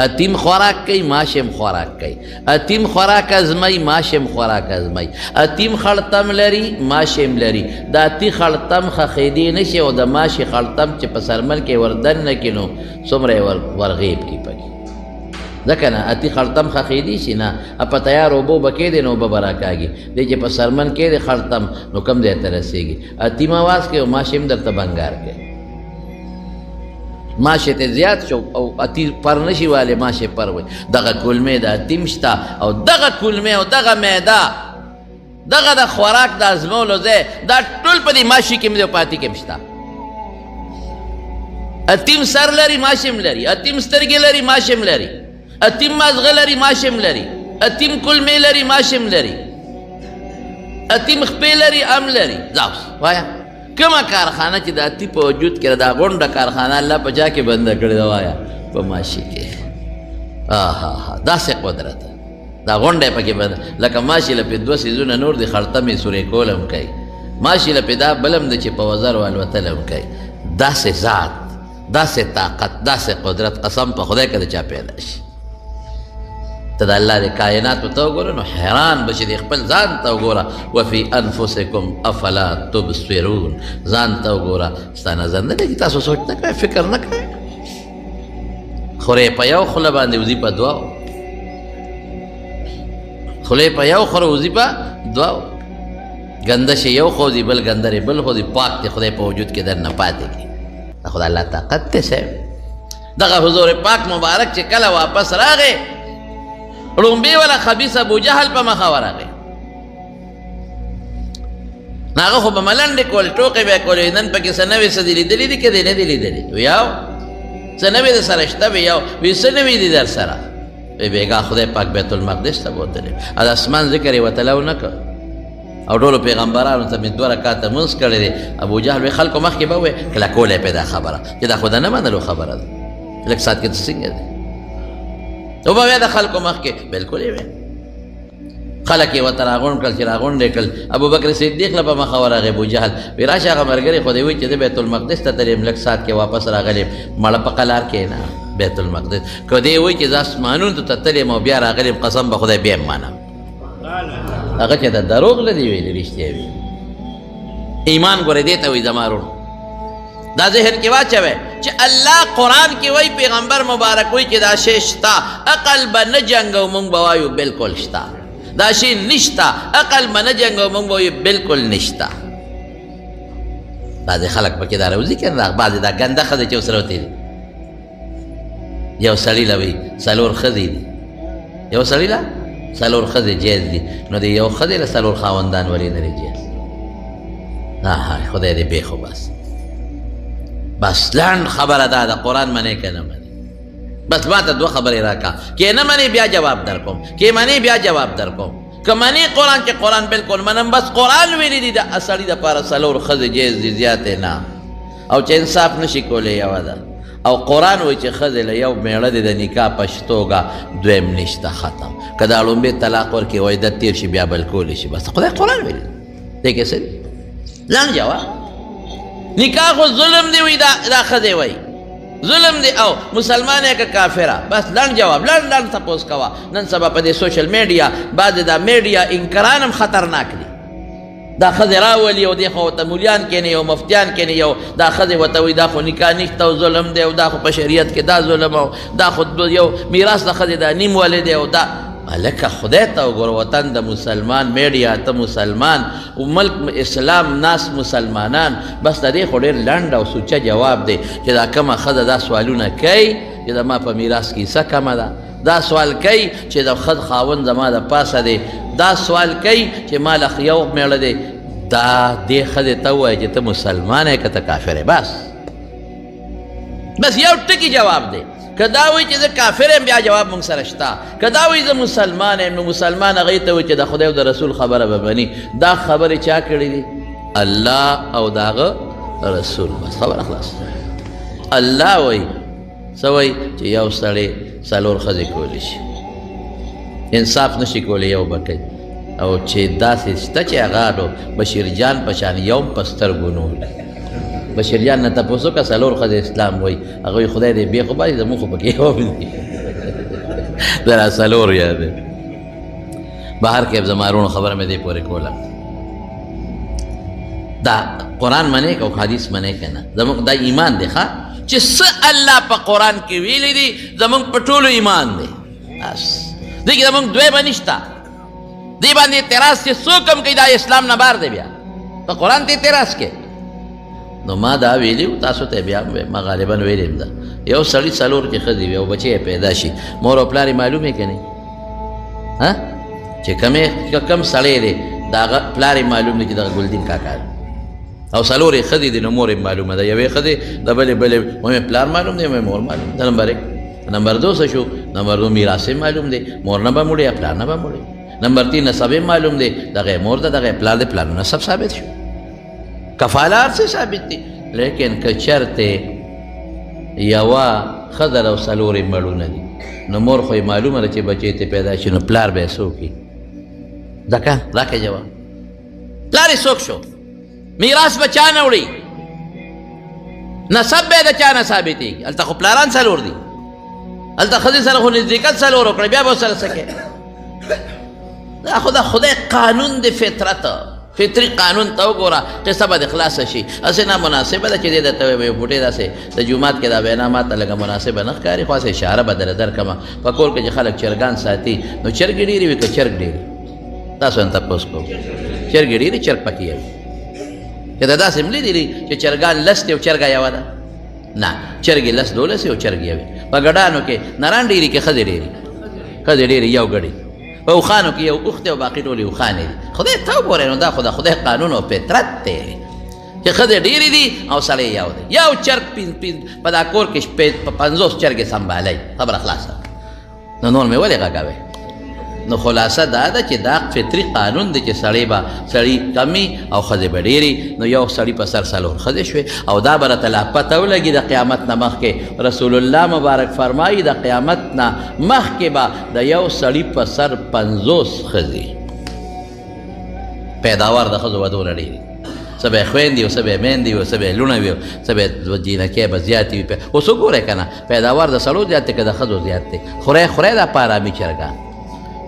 اتیم خوراک کوي، ماشې هم خوراک کوي. اتیم خوراک ازموي، ماشې هم خوراک ازموي. اتیم خړتم لري، ماشې هم لري. د اتي خړتم ښخېدی نه شي او د ماشې خړتم چې په سرمل کې ور دننه کړي نو څومره یې ورغیب کړي پکې، ځکه نه اتي خړتم ښخېدی شي نه، په تیارو اوبو به کېدی نو اوبه به راکاږي. دی چې په سرمن کېدی خړتم نو کوم ځای ته رسېږي؟ اتیم اواز کوي او ماشې هم درته بنګار کوي. ماشې ته زیات شو او اتي پر نه شي والې، ماشې پر وي. دغه کولمې د اتیم شته او دغه کولمې او دغه معده، دغه د خوراک د ازمولو ځای، دا ټول په دې ماشي کې هم دی او په اتي کې هم شته. اتیم سر لري، ماشې هم لري. اتیم سترګې لري، ماشې هم لري. اتیم مازغه لري، ماشې هم لري. اتیم کولمې لري، ماشې هم لري. اتیم خپې لري، هم لري. ځه اوس وایه کومه کارخانه چې د اتي په وجود کې دا غونډه کارخانه الله په چا کې بنده کړې ده؟ وایه په ماشي کې. آها، داسې قدرت دا غونډه یې پکې بنده، لکه ماشي له پې دوه څیزونه نور دي، خړتم یې سورې کول هم کوي، ماشي له پې دا بل هم دی چې په وزر والوتل هم کوي. داسې ذات، داسې طاقت، داسې قدرت، قسم په خدای که د چا پیدا شي. ته د الله د کائناتو ته وګوره نو حیران به شې، د خپل ځان ته وګوره. وفي انفسکم افلا تبصرون، ځان ته وګوره، ستا نظر نه لګي، تاسو سوچ نه کوئ، فکر نه کوئ. خورې په یو خوله باندې وځي په دوو، خولې په یو خوله وځي په دوو. ګنده شي یو خو ځي، بل ګنده دی بل خو ځي، پاک دی خدای په وجود کې درنه پاتې کړي. دا خدای الله طاقت دی صاحب. دغه حضور پاک مبارک چې کله واپس راغی، ړومبی ولا خبیث ابو جهل په مخه ورغی. هغه خو به ملنډې کول، ټوقې به یې کولې، نن پکې څه نوې څه دي لیدلي دي که دې نه دي لیدلي؟ ویاو څه نوې در سره شته؟ ویاو وی څه نوې دي در سره؟ وی بېګا خدای پاک بیت المقدس ته بوتلی، د اسمان ذکر یې ورته لو نه کړ او ټولو پیغمبرانو ته مې دوه رکعته لمونځ کړی دی. ابو جهل وی خلکو مخکې به ووایي کلکولی پې دا خبره چې دا خو د نه منلو خبره ده، لږ ساعت کې څه څنګه دی؟ وبه وایي د خلکو مخکې، بالکل یې ویل. خلک یې ورته راغونډ کړل، چې راغونډ یې کړل ابوبکر صدیق له په مخه ورغی. ابو جهل وی راشه هغه ملګری خو دې وایي چې زه بیت المقدس ته تللی یم، لږ ساعت کې واپس راغلی یم. مړه په قلار کښېنه بیت المقدس، که دې وایي چې زه اسمانونو ته تللی یم او بیا راغلی یم، قسم به خدای بیا هم منم. هغه چې د دروغ نه دی ویلي، رښتیا وي. ایمان ګورې دې ته وایي زما وروڼو، دا ذهن کې واچوئ چې الله قرآن کې وایي، پیغمبر مبارک وایي چې دا شی شته، عقل به نه جنګو مونږ به وایو بالکل شته، دا شی نشته، عقل به نه جنګو مونږ به وایو بالکل نشته. بعضې خلک پکې دا راوځي که نه، بعضې دا ګنده ښځې چې اوس راوتې دي، یو سړي له وایي څلور ښځې دي، یو سړي له څلور ښځې جایز دي، نو د یو ښځې له څلور خاوندان ولې نه دي جایز؟ ها خدای دې بېخو. بس بس لنډ خبره دا ده، قرآن منې که نه منې؟ بس ما ته دوه خبرې راکړه، که نه منې بیا جواب در کوم، که منې بیا جواب در کوم. که منې قرآن چې قرآن بالکل منم، بس قرآن ویلي دي د سړي دپاره څلور ښځې جایز دي، زیاتې نه، او چې انصاف نه شي کولی یوه ده، او قرآن وایي چې ښځې له یو مېړه دی د نکاح په شتوګه، دویم نشته، ختم. که دا ړومبی طلاق ورکړي او عدت تېر شي بیا بل کولی شي. بس خدای قرآن ویلي دې کې څه دي؟ لنډ جواب. نکاح خو ظلم دی وایي، دا ښځې وایي ظلم دی، او مسلمان یې که کافره؟ بس لنډ جواب، لنډ لنډ تپوس کوه. نن سبا په دې سوشل میډیا بعضې دا میډیا انکران هم خطرناک دي. دا ښځې راولي او دې خو ورته مولیان کښېني او مفتیان کښېني، او دا ښځې ورته وایي دا خو نکاح نشته او ظلم دی، او دا خو په شریعت کې دا ظلم، او دا خو یو میراث د ښځې دا نیم ولې دی، او دا هلکه خدای ته وګوره، وطن د مسلمان، میډیا ته مسلمان، ملک اسلام، ناس مسلمانان. بس د دې خو ډېر لنډ او سوچه جواب دی چې دا کومه ښځه دا سوالونه کوي چې زما په میراث کې حصه کمه ده، دا سوال کوي چې د ښځ خاوند زما د پاسه دی، دا سوال کوي چې ما له یو مېړه دی، دا دې ښځې ته ووایه چې ته مسلمان یې که ته کافر یې. بس بس یو ټکي جواب دی. که دا وایي چې زه کافر یم بیا جواب موږ سره شته، که دا وایي زه مسلمان یم نو مسلمان هغې ته وایي چې د خدای او د رسول خبره به مني. دا خبرې چا کړې دي؟ الله او د هغه رسول. بس خبره خلاص. الله وایي څه وایي؟ چې یو سړی څلور ښځې کولی شي، انصاف نشي کولی یو به کوي، او چې داسې شته چې هغه نو بشیر جان په شان یو هم په سترګو نه ولي. بشیر جان نه تپوس وکړه څلور ښځې اسلام وایي، هغه وایي خدای دې بې خو باسي، زموږ خو پکې یو هم دي، دا څلور یادې. بهر کې زما وروڼو خبره مې دې پورې کوله. دا قرآن منې که او حدیث منې که نه، زموږ دا ایمان دی ښه، چې څه الله په قرآن کې ویلي دي زموږ په ټولو ایمان دی. بس دې کې زموږ دویمه نشته. دې باندې اعتراض چې څوک هم کوي دا اسلام نه بار دی، بیا په قرآن ته اعتراض کوي. نو ما دا ویلي وو تاسو ته بیا ما غالبا ویلي هم ده، یو سړي څلور کې ښځې وي او بچی یې پیدا شي، مور او پلار یې معلوم یې که نه؟ ها چې کم سړی دی د هغه پلار یې معلوم دی چې دغه ګلدین کاکا دی، او څلور یې ښځې دي نو مور یې معلومه ده، یوې ښځې د بلې بلې مې پلار معلوم دی، مې مور معلوم ده. نمبر ایک. نمبر دو څه شو؟ نمبر دو میراث یې معلوم دی، مور نه به مړې یا پلار نه به مړې. نمبر تین نسب یې معلوم دی، دغه یې مور ده دغه یې پلار دی، پلار نسب ثابت شو، کفاله هر څه ثابت دي. لیکن که چېرته یوه ښځه او څلور یې مړونه دي نو مور خو یې معلومه ده چې بچی ته پیدا شي، نو پلار به یې څوک وي؟ دکه راکړه جواب، پلار یې څوک شو؟ میراث به چا نه وړي، نسب به یې د چا نه ثابتېږي؟ هلته خو پلاران څلور دي، هلته ښځې سره خو نزدېکت څلور وکړی، بیا به ورسره څه کوې؟ دا خو د خدای قانون دی، فطرت، فطري قانون ته وګوره، قصه به دې خلاصه شي. هسې نامناسبه ده چې دې درته ووایم یو بوټی داسې د جومات کې دا وینا ما ته لږه مناسبه نه ښکاري، خو هسې اشاره به درله درکړم. په کور کې چې خلک چرګان ساتي نو چرګې ډېرې وي که چرګ ډېر؟ تاسو هم تپوس کوم، چرګې ډېرې، چرګ پکې یو. که دا داسې هم لیدلي چې چرګان لس دي او چرګه یوه ده؟ نه، چرګې لس دولس او چرګ یو. په ګډانو کې نران ډېري که ښځې ډېرې؟ ښځې ډېرې، یو ګډي. په اوښانو کې یو اوښ دی او باقي ټولې اوښانې دي. خدای ته وګورئ، نو دا خو د خدای قانون او فطرت دی چې ښځې ډېرې دي او سړی یو دی. یو چرګ په دا کور کې په 50 چرګې سمبالوي، خبره خلاصه. نو نور مې ولې غږوې؟ نو خلاصه دا ده چې دا فطري قانون دی چې سړی به سړي کمي او ښځې به ډېرې. نو یو سړي په سر څلور ښځې شوې، او دا به راته لا پته ولګي د قیامت نه مخکې. رسول الله مبارک فرمایي د قیامت نه مخکې به د یو سړي په سر 50 ښځې. پیداوار د ښځو به دومره ډېر وي، څه به یې خویندې وي، څه به یې میندې وي، څه به یې لوڼه وي، څه به یې جینکۍ به زیاتې وي. اوس وګورئ که نه، پیداوار د سړو زیات دی که د ښځو زیات دی؟ خورئ خورئ دا پارامي چرګان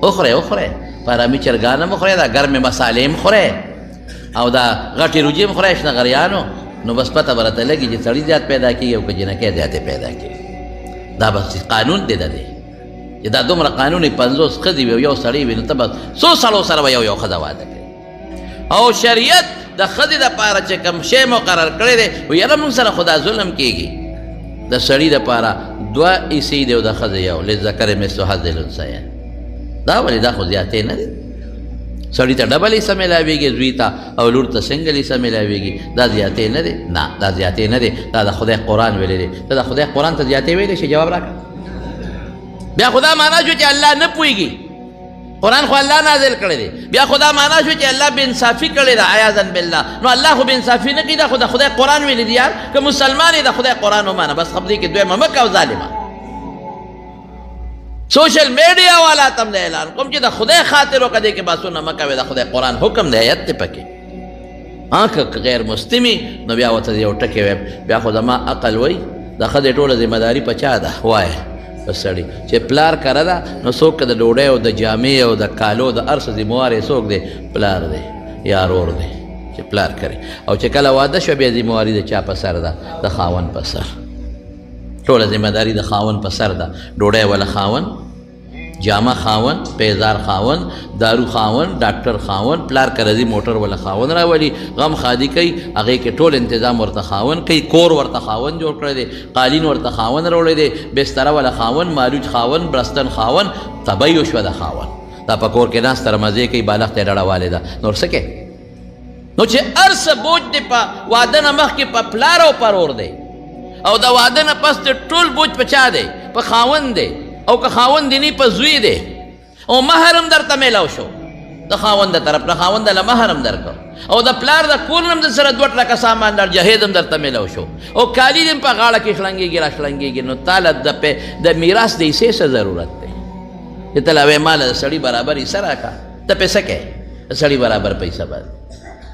وخورئ، وخورئ پارامي چرګان هم وخورئ، دا ګرمې مسالې هم خورئ، او دا غټې روجې هم خورئ شنه غریانو. نو بس پته به راته لګي چې سړي زیات پیدا کېږي او که جینکۍ زیاتې پیدا کېږي. دا بس قانون دی د دې چې دا دومره قانون وي، 50 ښځې وي او یو سړی وي، نو ته به څو سړو سره به یو یو ښځه واده کوي. او شریعت د ښځې دپاره چې کوم شی مقرر کړی دی، وایي یاره موږ سره خو دا ظلم کېږي. د سړي دپاره دوه حصې دی او د ښځې یو، للذکر مثل حظ الانثیین. دا ولې؟ دا خو زیاتې نه دی. سړي ته ډبل حصه میلاویږي، زوی ته او لور ته سنګل حصه میلاویږي، دا زیاتې نه دی؟ نه، دا زیاتې نه دی. دا د خدای قرآن ویلی دی. ته د خدای قرآن ته زیاتې ویلی شي؟ جواب راکړه. بیا خو دا معنا شو چې الله نه پوهېږي، قرآن خو الله نازل کړی دی. بیا خو دا معنا شو چې الله بېانصافي کړې ده، عیاذا بالله. نو الله خو بېانصافي نه کوي، دا خو د خدای قرآن ویلی دی. یار که مسلمان یې د خدای قرآن ومانه، بس خبرې کې دویمه مه کوه ظالمه. سوشل میډیا والا ته هم د اعلان کوم چې د خدای خاطر وکړه، دې کې بحثونه مه کوئ، د خدای قرآن حکم دی، آیت دی پکې. ها که غیر مسلمي نو بیا ورته یو ټکی وایم، بیا خو زما عقل وایي د ښځې ټوله ذمه داري په چا ده؟ وایه په سړي. چې پلار کره ده نو څوک که د ډوډۍ او د جامې او د کالو د هر څه ذمهوار یې څوک دی؟ پلار دی یا ورور دی چې پلار کري. او چې کله واده شوه بیا ذمهواري د چا په سر ده؟ د خاوند په سر. ټوله ذمه داري د خاوند په سر ده. ډوډۍ وله خاوند، جامه خاوند، پیزار خاوند، دارو خاوند، ډاکټر خاوند، پلار کرزي موټر وله خاوند راولي، غم ښادي کوي، هغې کې ټول انتظام ورته خاوند کوي، کور ورته خاوند جوړ کړی دی، قالین ورته خاوند راوړی دی، بستره وله خاوند، مالوچ خاوند، برستن خاوند، تبعی وشوه د خاوند. دا په کور کې ناست سره مزې کوي، بالښت یې ډډه والې ده، نور څه کوي؟ نو چې هر څه بوج دی په واده نه مخکې په پلار او پرور دی، او د واده نه پس دی ټول بوج په چا دی؟ په خاوند دی، او که خاوند دی نه په زوی دی. او مهر هم درته میلاو شو د خاوند د طرف نه، خاوند له مهر هم درکړ، او د پلار د کور نه هم در سره 2 ټرکه سامان لړ جهیز هم درته میلاو شو، او کالي دې هم په غاړه کې شړنګېږي را شړنګېږي. نو تا له د میراث د حصې څه ضرورت دی چې ته لا وایې ما له د سړي برابر حصه راکړه؟ ته پې څه کوې؟ د سړي برابر پیسه باندې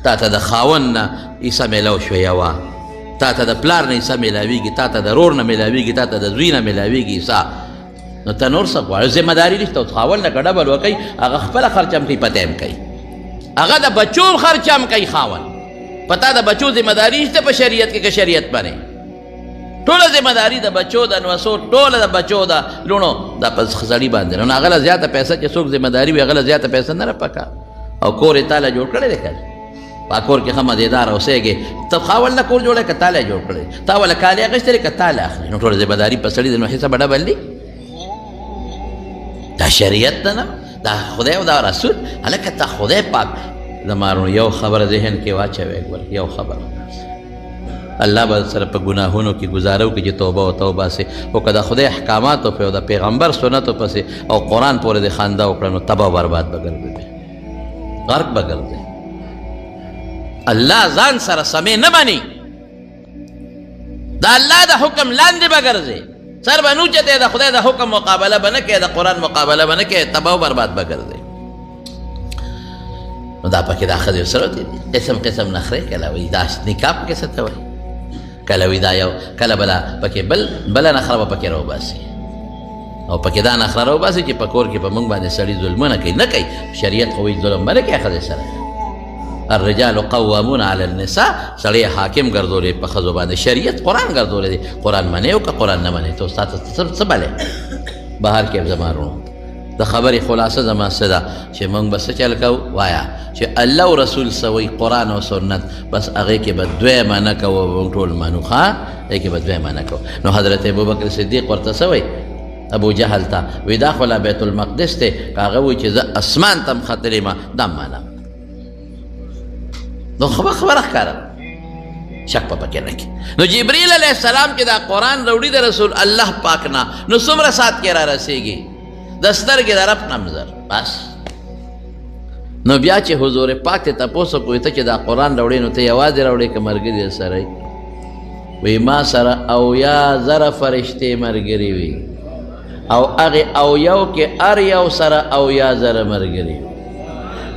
تا ته د خاوند نه حصه میلاو شوه یوه، تا ته د پلار نه حصه میلاویږي، تا ته د ورور نه میلاویږي، تا ته د زوی نه میلاویږي حصه. نو ته نور څه غواړې؟ ذمه داري نشته. اوس خاوند نه که ډبل وکوي هغه خپله خرچه هم کوي، پته هم کوي، هغه د بچو خرچه هم کوي. خاوند په تا د بچو ذمه داري نشته په شریعت کې، که شریعت باندې ټوله ذمه داري د بچو د نوسو، ټوله د بچو د لوڼو دا په سړي باندې. نو هغه له زیاته پیسه چې څوک ذمه داري وي هغه له زیاته پیسه نه پکار. او کور یې تاله جوړ کړی دی که نه؟ په کور کې ښه مزېدار اوسېږې، ته خاوند له کور جوړی که تاله یې جوړ کړی، تا وله کالي اخیستلی که تاله اخلي؟ نو ټوله ذمه داري په سړي ده، نو حصه به ډبل دی. دا شریعت ده نه، دا خدای او دا رسول. هلکه ته خدای پاک زما وروڼو یو خبره ذهن کې واچوې، ګوره یو خبره، الله به سره په ګناهونو کې ګزاره وکړي چې توبه او توبه سي، خو که د خدای احکاماتو پې او د پیغمبر سنتو پسې او قرآن پورې دې خندا وکړه نو تباه برباد به ګرځې، غرق به ګرځې. الله ځان سره سمې نه مني، د الله د حکم لاندې به ګرځې، سر به نه اوچتې، د خدای د حکم مقابله به نه کوې، د قرآن مقابله به نه کوې، تباه برباد به ګرځې. نو دا پکې دا ښځې سره دي قسم قسم نخرې، کله وایي دا نکاح پکې څه ته وایي، کله وایي دا یو، کله بله پکې بله نخره به پکې راوباسي، او پکې دا نخره راوباسي چې په کور کې په موږ باندې سړي ظلمونه کوي. نه کوي، شریعت خو وایي ظلم به نه کوي ښځې سره. الرجال قوامون علی النساء، سړی حاکم ګرځولی په ښځو باندې، شریعت قرآن ګرځولی دی. قرآن منې او که قرآن نه منې ته ستا ته څه بلې؟ بهر کې زما وروڼو د خبرې خلاصه زما څه ده چې موږ به څه چل کوو؟ وایه چې الله او رسول څه وایي، قرآن او سنت، بس هغې کې به دویمه نه کوو، موږ ټول منو. ښه، هغې کې به دویمه نه کوو. نو حضرت ابوبکر صدیق ورته څه وایي ابو جهل ته؟ وایي دا خو لا بیت المقدس دی، که هغه وایي چې زه اسمان ته هم ختلی یم دا هم منم. نو خبره ښکاره ده، شک په پکې نه کې. نو جبریل علیه السلام چې دا قرآن راوړي د رسول الله پاک نه، نو څومره ساعت کې را رسېږي؟ د سترګې د رب نمزر بس. نو بیا چې حضور پاک ته تپوس وکړو ته چې دا قرآن راوړې نو ته یوازې راوړې که ملګري در سره؟ وایي ما سره 70,000 فرشتې ملګري وي، او هغې 70 کې هر یو سره 70,000 ملګري.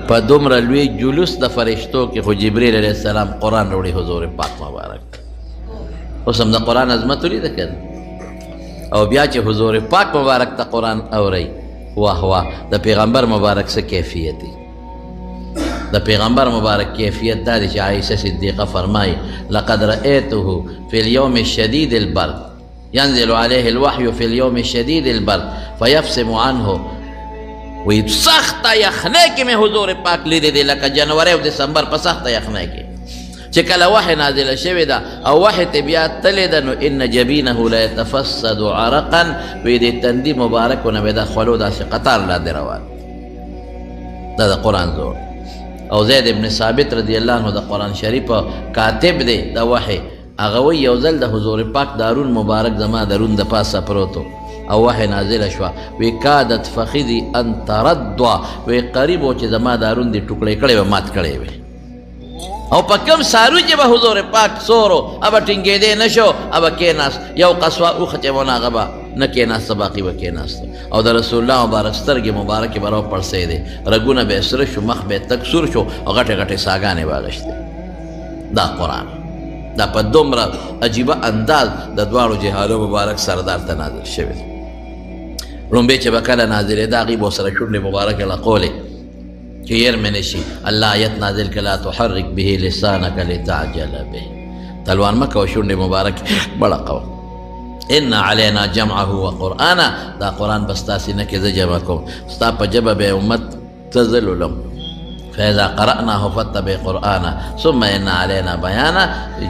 په دومره لوی جلوس د فرشتو کې خو جبریل علیه السلام قرآن راوړي حضور پاک مبارک. اوس هم د قرآن عظمت ولیده که نه؟ او بیا چې حضور پاک مبارک ته قرآن اوري، واه واه، د پیغمبر مبارک څه کیفیت دی. د پیغمبر مبارک کیفیت دا دی چې عایشه صدیقه فرمایي لقد رأیته فی اليوم الشدید البرد ينزل عليه الوحي في اليوم الشديد البرد فيفسم عنه. وایي سخته یخنۍ کې مې حضور پاک لیدی دی، لکه جنوري او دسمبر په سخته یخنۍ کې چې کله وحی نازله شوې ده او وحی ته بیا تللې ده، نو ان جبینه لا یتفسد عرقا، وایي د تندي مبارکو نه به دا خولو داسې قطار لاندې روان. دا د قرآن زور. او زید ابن ثابت رضی الله عنه د قرآن شریف کاتب دی د وحی، هغه وایي یو ځل د حضور پاک دارون مبارک زما د رون د پاسه پروت او وحی نازله شوه، وی کادت فخذي ان تردوا، وی قریب و چې زما دارون دې ټوکړې کړی وی، مات کړی وی. او په کوم سارو چې به حضور پاک سورو هغه ټینګېدی نه شو، هغه کېناست، یو قصوه اوښه چې ونه هغه به نه کېناسته، باقي به کېناسته. او د رسول الله مبارک سترګې مبارکې به راوپړسېدې، رګونه به یې سره شو، مخ به یې تک سور شو او غټې غټې ساګانې به اخیستې. دا قرآن دا په دومره عجیبه انداز د دواړو جهالو مبارک سردار ته نازل شوی دی. ړومبی چې به کله نازلېده هغوی به ورسره شونډې مبارکې لقولې چې هېر مې نه شي. الله آیت نازل کړه لا تحرک به لسانک لتعجل به، تلوار مه کوه، شونډې مبارکې مه کوه. ان علینا جمعه وقرآنه، دا قرآن به ستا سینه کې زه جمع کوم، ستا په ژبه به امت ته زه لولم. فإذا قرأناه فاتبع قرآنه ثم إن علينا بيانه.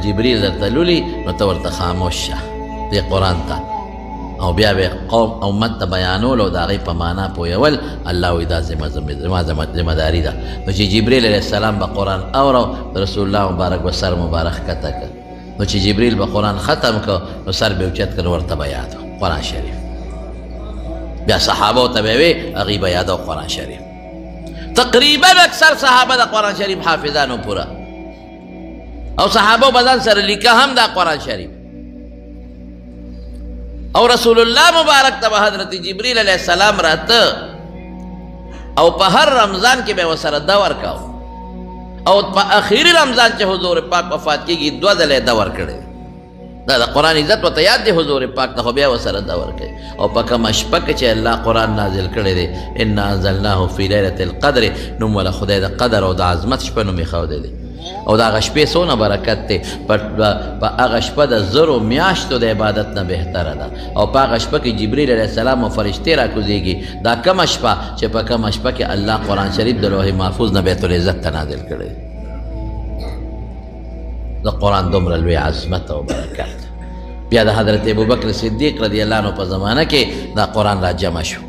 جبريل درته لولي نو ته ورته خاموش شه دې قرآن ته، او بیا به قوم امت ته بیانول او د هغې په معنا پوهول. الله وایي دا زما ذمه داري ده. نو چې جبريل علیه السلام به قرآن اورو، رسول الله مبارک به سر مبارک ښکته کړ. نو چې جبريل به قرآن ختم کړ نو سر به اوچت کړ، ورته به یاد قرآن شریف. بیا صحابو ته به وي، هغوی به یادو قرآن شریف. تقریبا اکثر صحابه د قرآن شریف حافظانو پوره، او صحابو به ځان سره لیکه هم دا قرآن شریف. او رسول الله مبارک ته به حضرت جبریل علیه السلام راته، او په هر رمضان کې به ورسره دور کاوه. او په اخیري رمضان چې حضور پاک وفات کېږي 2 ځله یې دور کړی. دا د قرآن عزت ورته یاد دی، حضور پاک ته خو بیا ورسره دور کوي. او په کومه شپه کې چې الله قرآن نازل کړی دی، انا انزلناه فی لیلة القدر، نوم وله خدای د قدر او د عظمت شپه نوم ایښودی دی. او د هغه شپې څونه برکت دی، په هغه شپه د 1000 میاشتو د عبادت نه بهتره ده. او په هغه شپه کې جبریل علیه السلام او فرشتې راکوزېږي. دا کومه شپه چې په کومه شپه کې الله قرآن شریف د لوح محفوظ نه بیت العزت ته نازل کړی دی. د قرآن دومره لوی عظمت او برکت. بیا د حضرت ابوبکر صدیق رضی الله عنه په زمانه کې دا قرآن را جمع شو،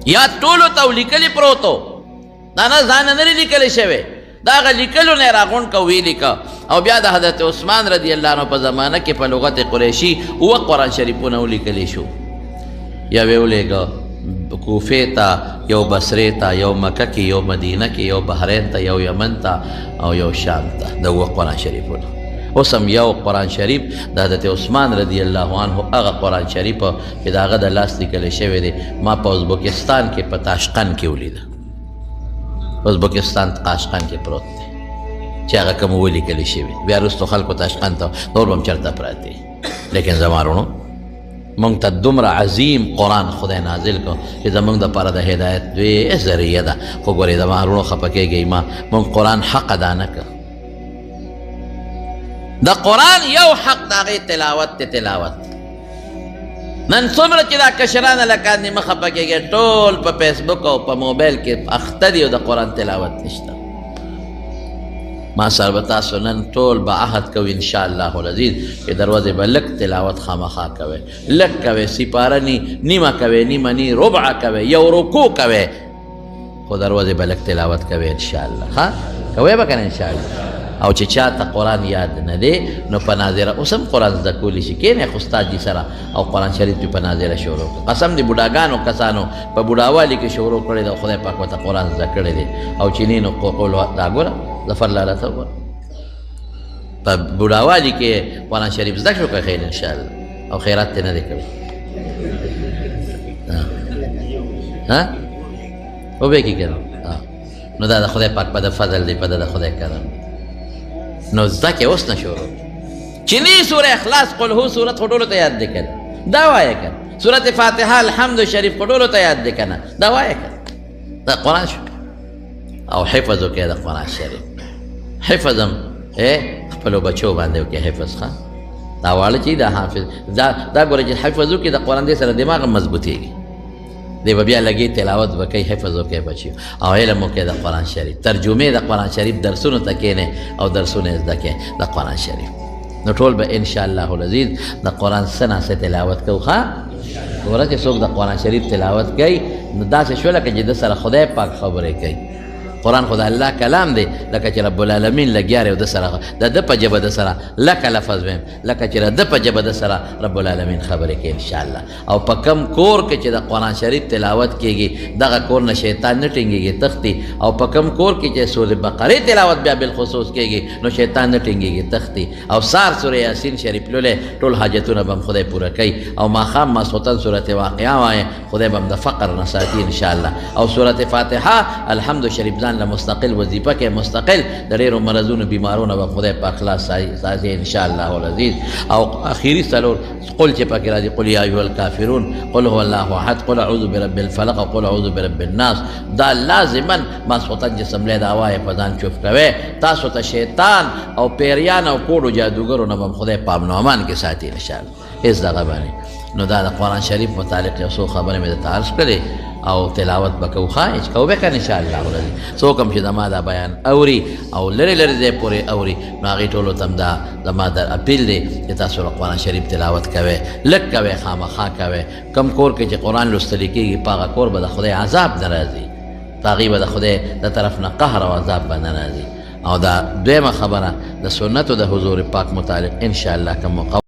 یا ټولو ته ولیکلي پروت و، دا نه ځانه نه دی لیکلی شوی، دا هغه لیکلو نه یې راغونډ کړه ویې لیکه. او بیا د حضرت عثمان رضی الله عنه په زمانه کې په لغت قریشي 7 قرآن شریفونه ولیکلی شو. یو یې ولېږه کوفې ته، یو بصرې ته، یو مکه کې، یو مدینه کې، یو بحرین ته، یو یمن ته او یو شام ته، د 7 قرآن شریفونه. اوس هم یو قرآن شریف د حضرت عثمان رضی الله عنه هغه قرآن شریف چې د هغه د لاس لیکلی شوی دی، ما په ازبکستان کې په تاشقند کې ولیده. ازبکستان تاشقند کې پروت دی چې هغه کوم ولیکل شوی. بیا وروسته خلکو تاشقند ته نور به هم چېرته پراته دي. لیکن زما وروڼو، موږ ته دومره عظیم قرآن خدای نازل کړ چې زموږ دپاره د هدایت لوی ذریعه ده. خو ګورئ زما وروڼو، خفه کېږئ ما، موږ قرآن حق ادا نه کړ. د قرآن یو حق د هغې تلاوت دی، تلاوت. نن څومره چې دا کشران هلکان دي، مه خفه کېږئ، ټول په فیسبوک او په موبایل کې اخته دي او د قرآن تلاوت نشته. ما سره به تاسو نن ټول به عهد کوو انشاءالله العزیز چې دروازې به لږ تلاوت خامخا کوئ، لږ کوئ، سپاره نی نیمه کوئ، نیمه نی ربعه کوئ، یو رکوع کوئ، خو دروازې به لږ تلاوت کوئ انشاءالله. ښه کوئ به که نه انشاءالله؟ او چې چاته قرآن یاد نه دی نو په ناظره اوس هم قرآن زده کولی شي، کښېنئ خو استاد جي سره او قرآن شریف دې په ناظره شروع کړه. قسم دې بوډاګانو کسانو په بوډاوالي کې شروع کړی دی او خدای پاک ورته قرآن زده کړی دی. او چې نه نو قول دا ګوره ظفر لالا ته وګوره، په بوډاوالي کې قرآن شریف زده شو که خیر انشاءالله، او خیرات دې نه دی کړی. ها وبه کې که نه؟ نو دا د خدای پاک په د فضل دی، په د خدای کرم دی. نو زده کې اوس نه شروع چې نی سوره اخلاص قل هو سورت خو ټولو ته یاد دی که نه، دا وایه که نه. سورت فاتحه الحمد شریف خو ټولو ته یاد دی که نه، دا وایه که نه. دا قرآن شو. او حفظ وکړئ د قرآن شریف، حفظ هم خپلو بچو باندې وکړئ حفظ. ښه دا واړه چې دا حافظ دا ګوره چې حفظ وکړي د قرآن دې سره دماغ هم مضبوطېږي، دی به بیا لګې تلاوت به کوي، حفظ وکړي بچیو، او علم وکړي د قرآن شریف، ترجمې د قرآن شریف درسونو ته کښېنئ او درسونه یې زده کړئ د قرآن شریف. نو ټول به انشاءالله العزیز د قرآن څه ناڅه تلاوت کوو. ښه ګوره چې څوک د قرآن شریف تلاوت کوي نو داسې شو لکه چې ده سره خدای پاک خبرې کوي. قرآن خو د الله کلام دی، لکه چې رب العالمین لګیا دی او ده سره د ده په ژبه ده سره لکه لفظ وایم، لکه چې د ده په ژبه ده سره رب العالمین خبرې کوي انشاءالله. او په کم کور کې چې د قرآن شریف تلاوت کېږي دغه کور نه شیطان نه ټینګېږي، تښتي. او په کم کور کې چې سورې بقرې تلاوت بیا بالخصوص کېږي نو شیطان نه ټینګېږي، تښتي. او سار سورې یاسین شریف لولې ټول حاجتونه به هم خدای پوره کوي. او ماښام ماسخوتن سورت واقعه وایې خدای به هم د فقر نه ساتي انشاءالله. او سورت فاتحه الحمد شریف ځان له مستقل وظیفه کې مستقل د ډېرو مرضونو بیمارونه به خدای پاک خلاص ساتي انشاءالله العزیز. او اخیری څلور قل چې پکې راځي، قل یا ایها الکافرون، قل هو الله احد، قل اعوذ برب الفلق، قل اعوذ برب الناس، دا لازما ماسخوتن چې سملی دا وایې په ځان چوف کوئ، تاسو ته شیطان او پیریان او کوډو جادوګرو نه به هم خدای په امن و امان کې ساتي انشاءالله. هېڅ دغه باندې. نو دا د قرآن شریف متعلق یو څو خبرې مې درته عرض کړې او تلاوت به کوو. ښه هېڅ کوو به که نه انشاءالله العزیز. څوک هم چې زما دا بیان اوري او لرې لرې ځای پورې اوري نو هغې ټولو ته هم دا زما د اپیل دی چې تاسو د قرآن شریف تلاوت کوئ، لږ کوئ، خامخا کوئ. کم کور کې چې قرآن لوستل کېږي په هغه کور به د خدای عذاب نه راځي، په هغې به د خدای د طرف نه قهر او عذاب به نه راځي. او دا دویمه خبره د سنتو د حضور پاک متعلق انشاءالله کوم موقع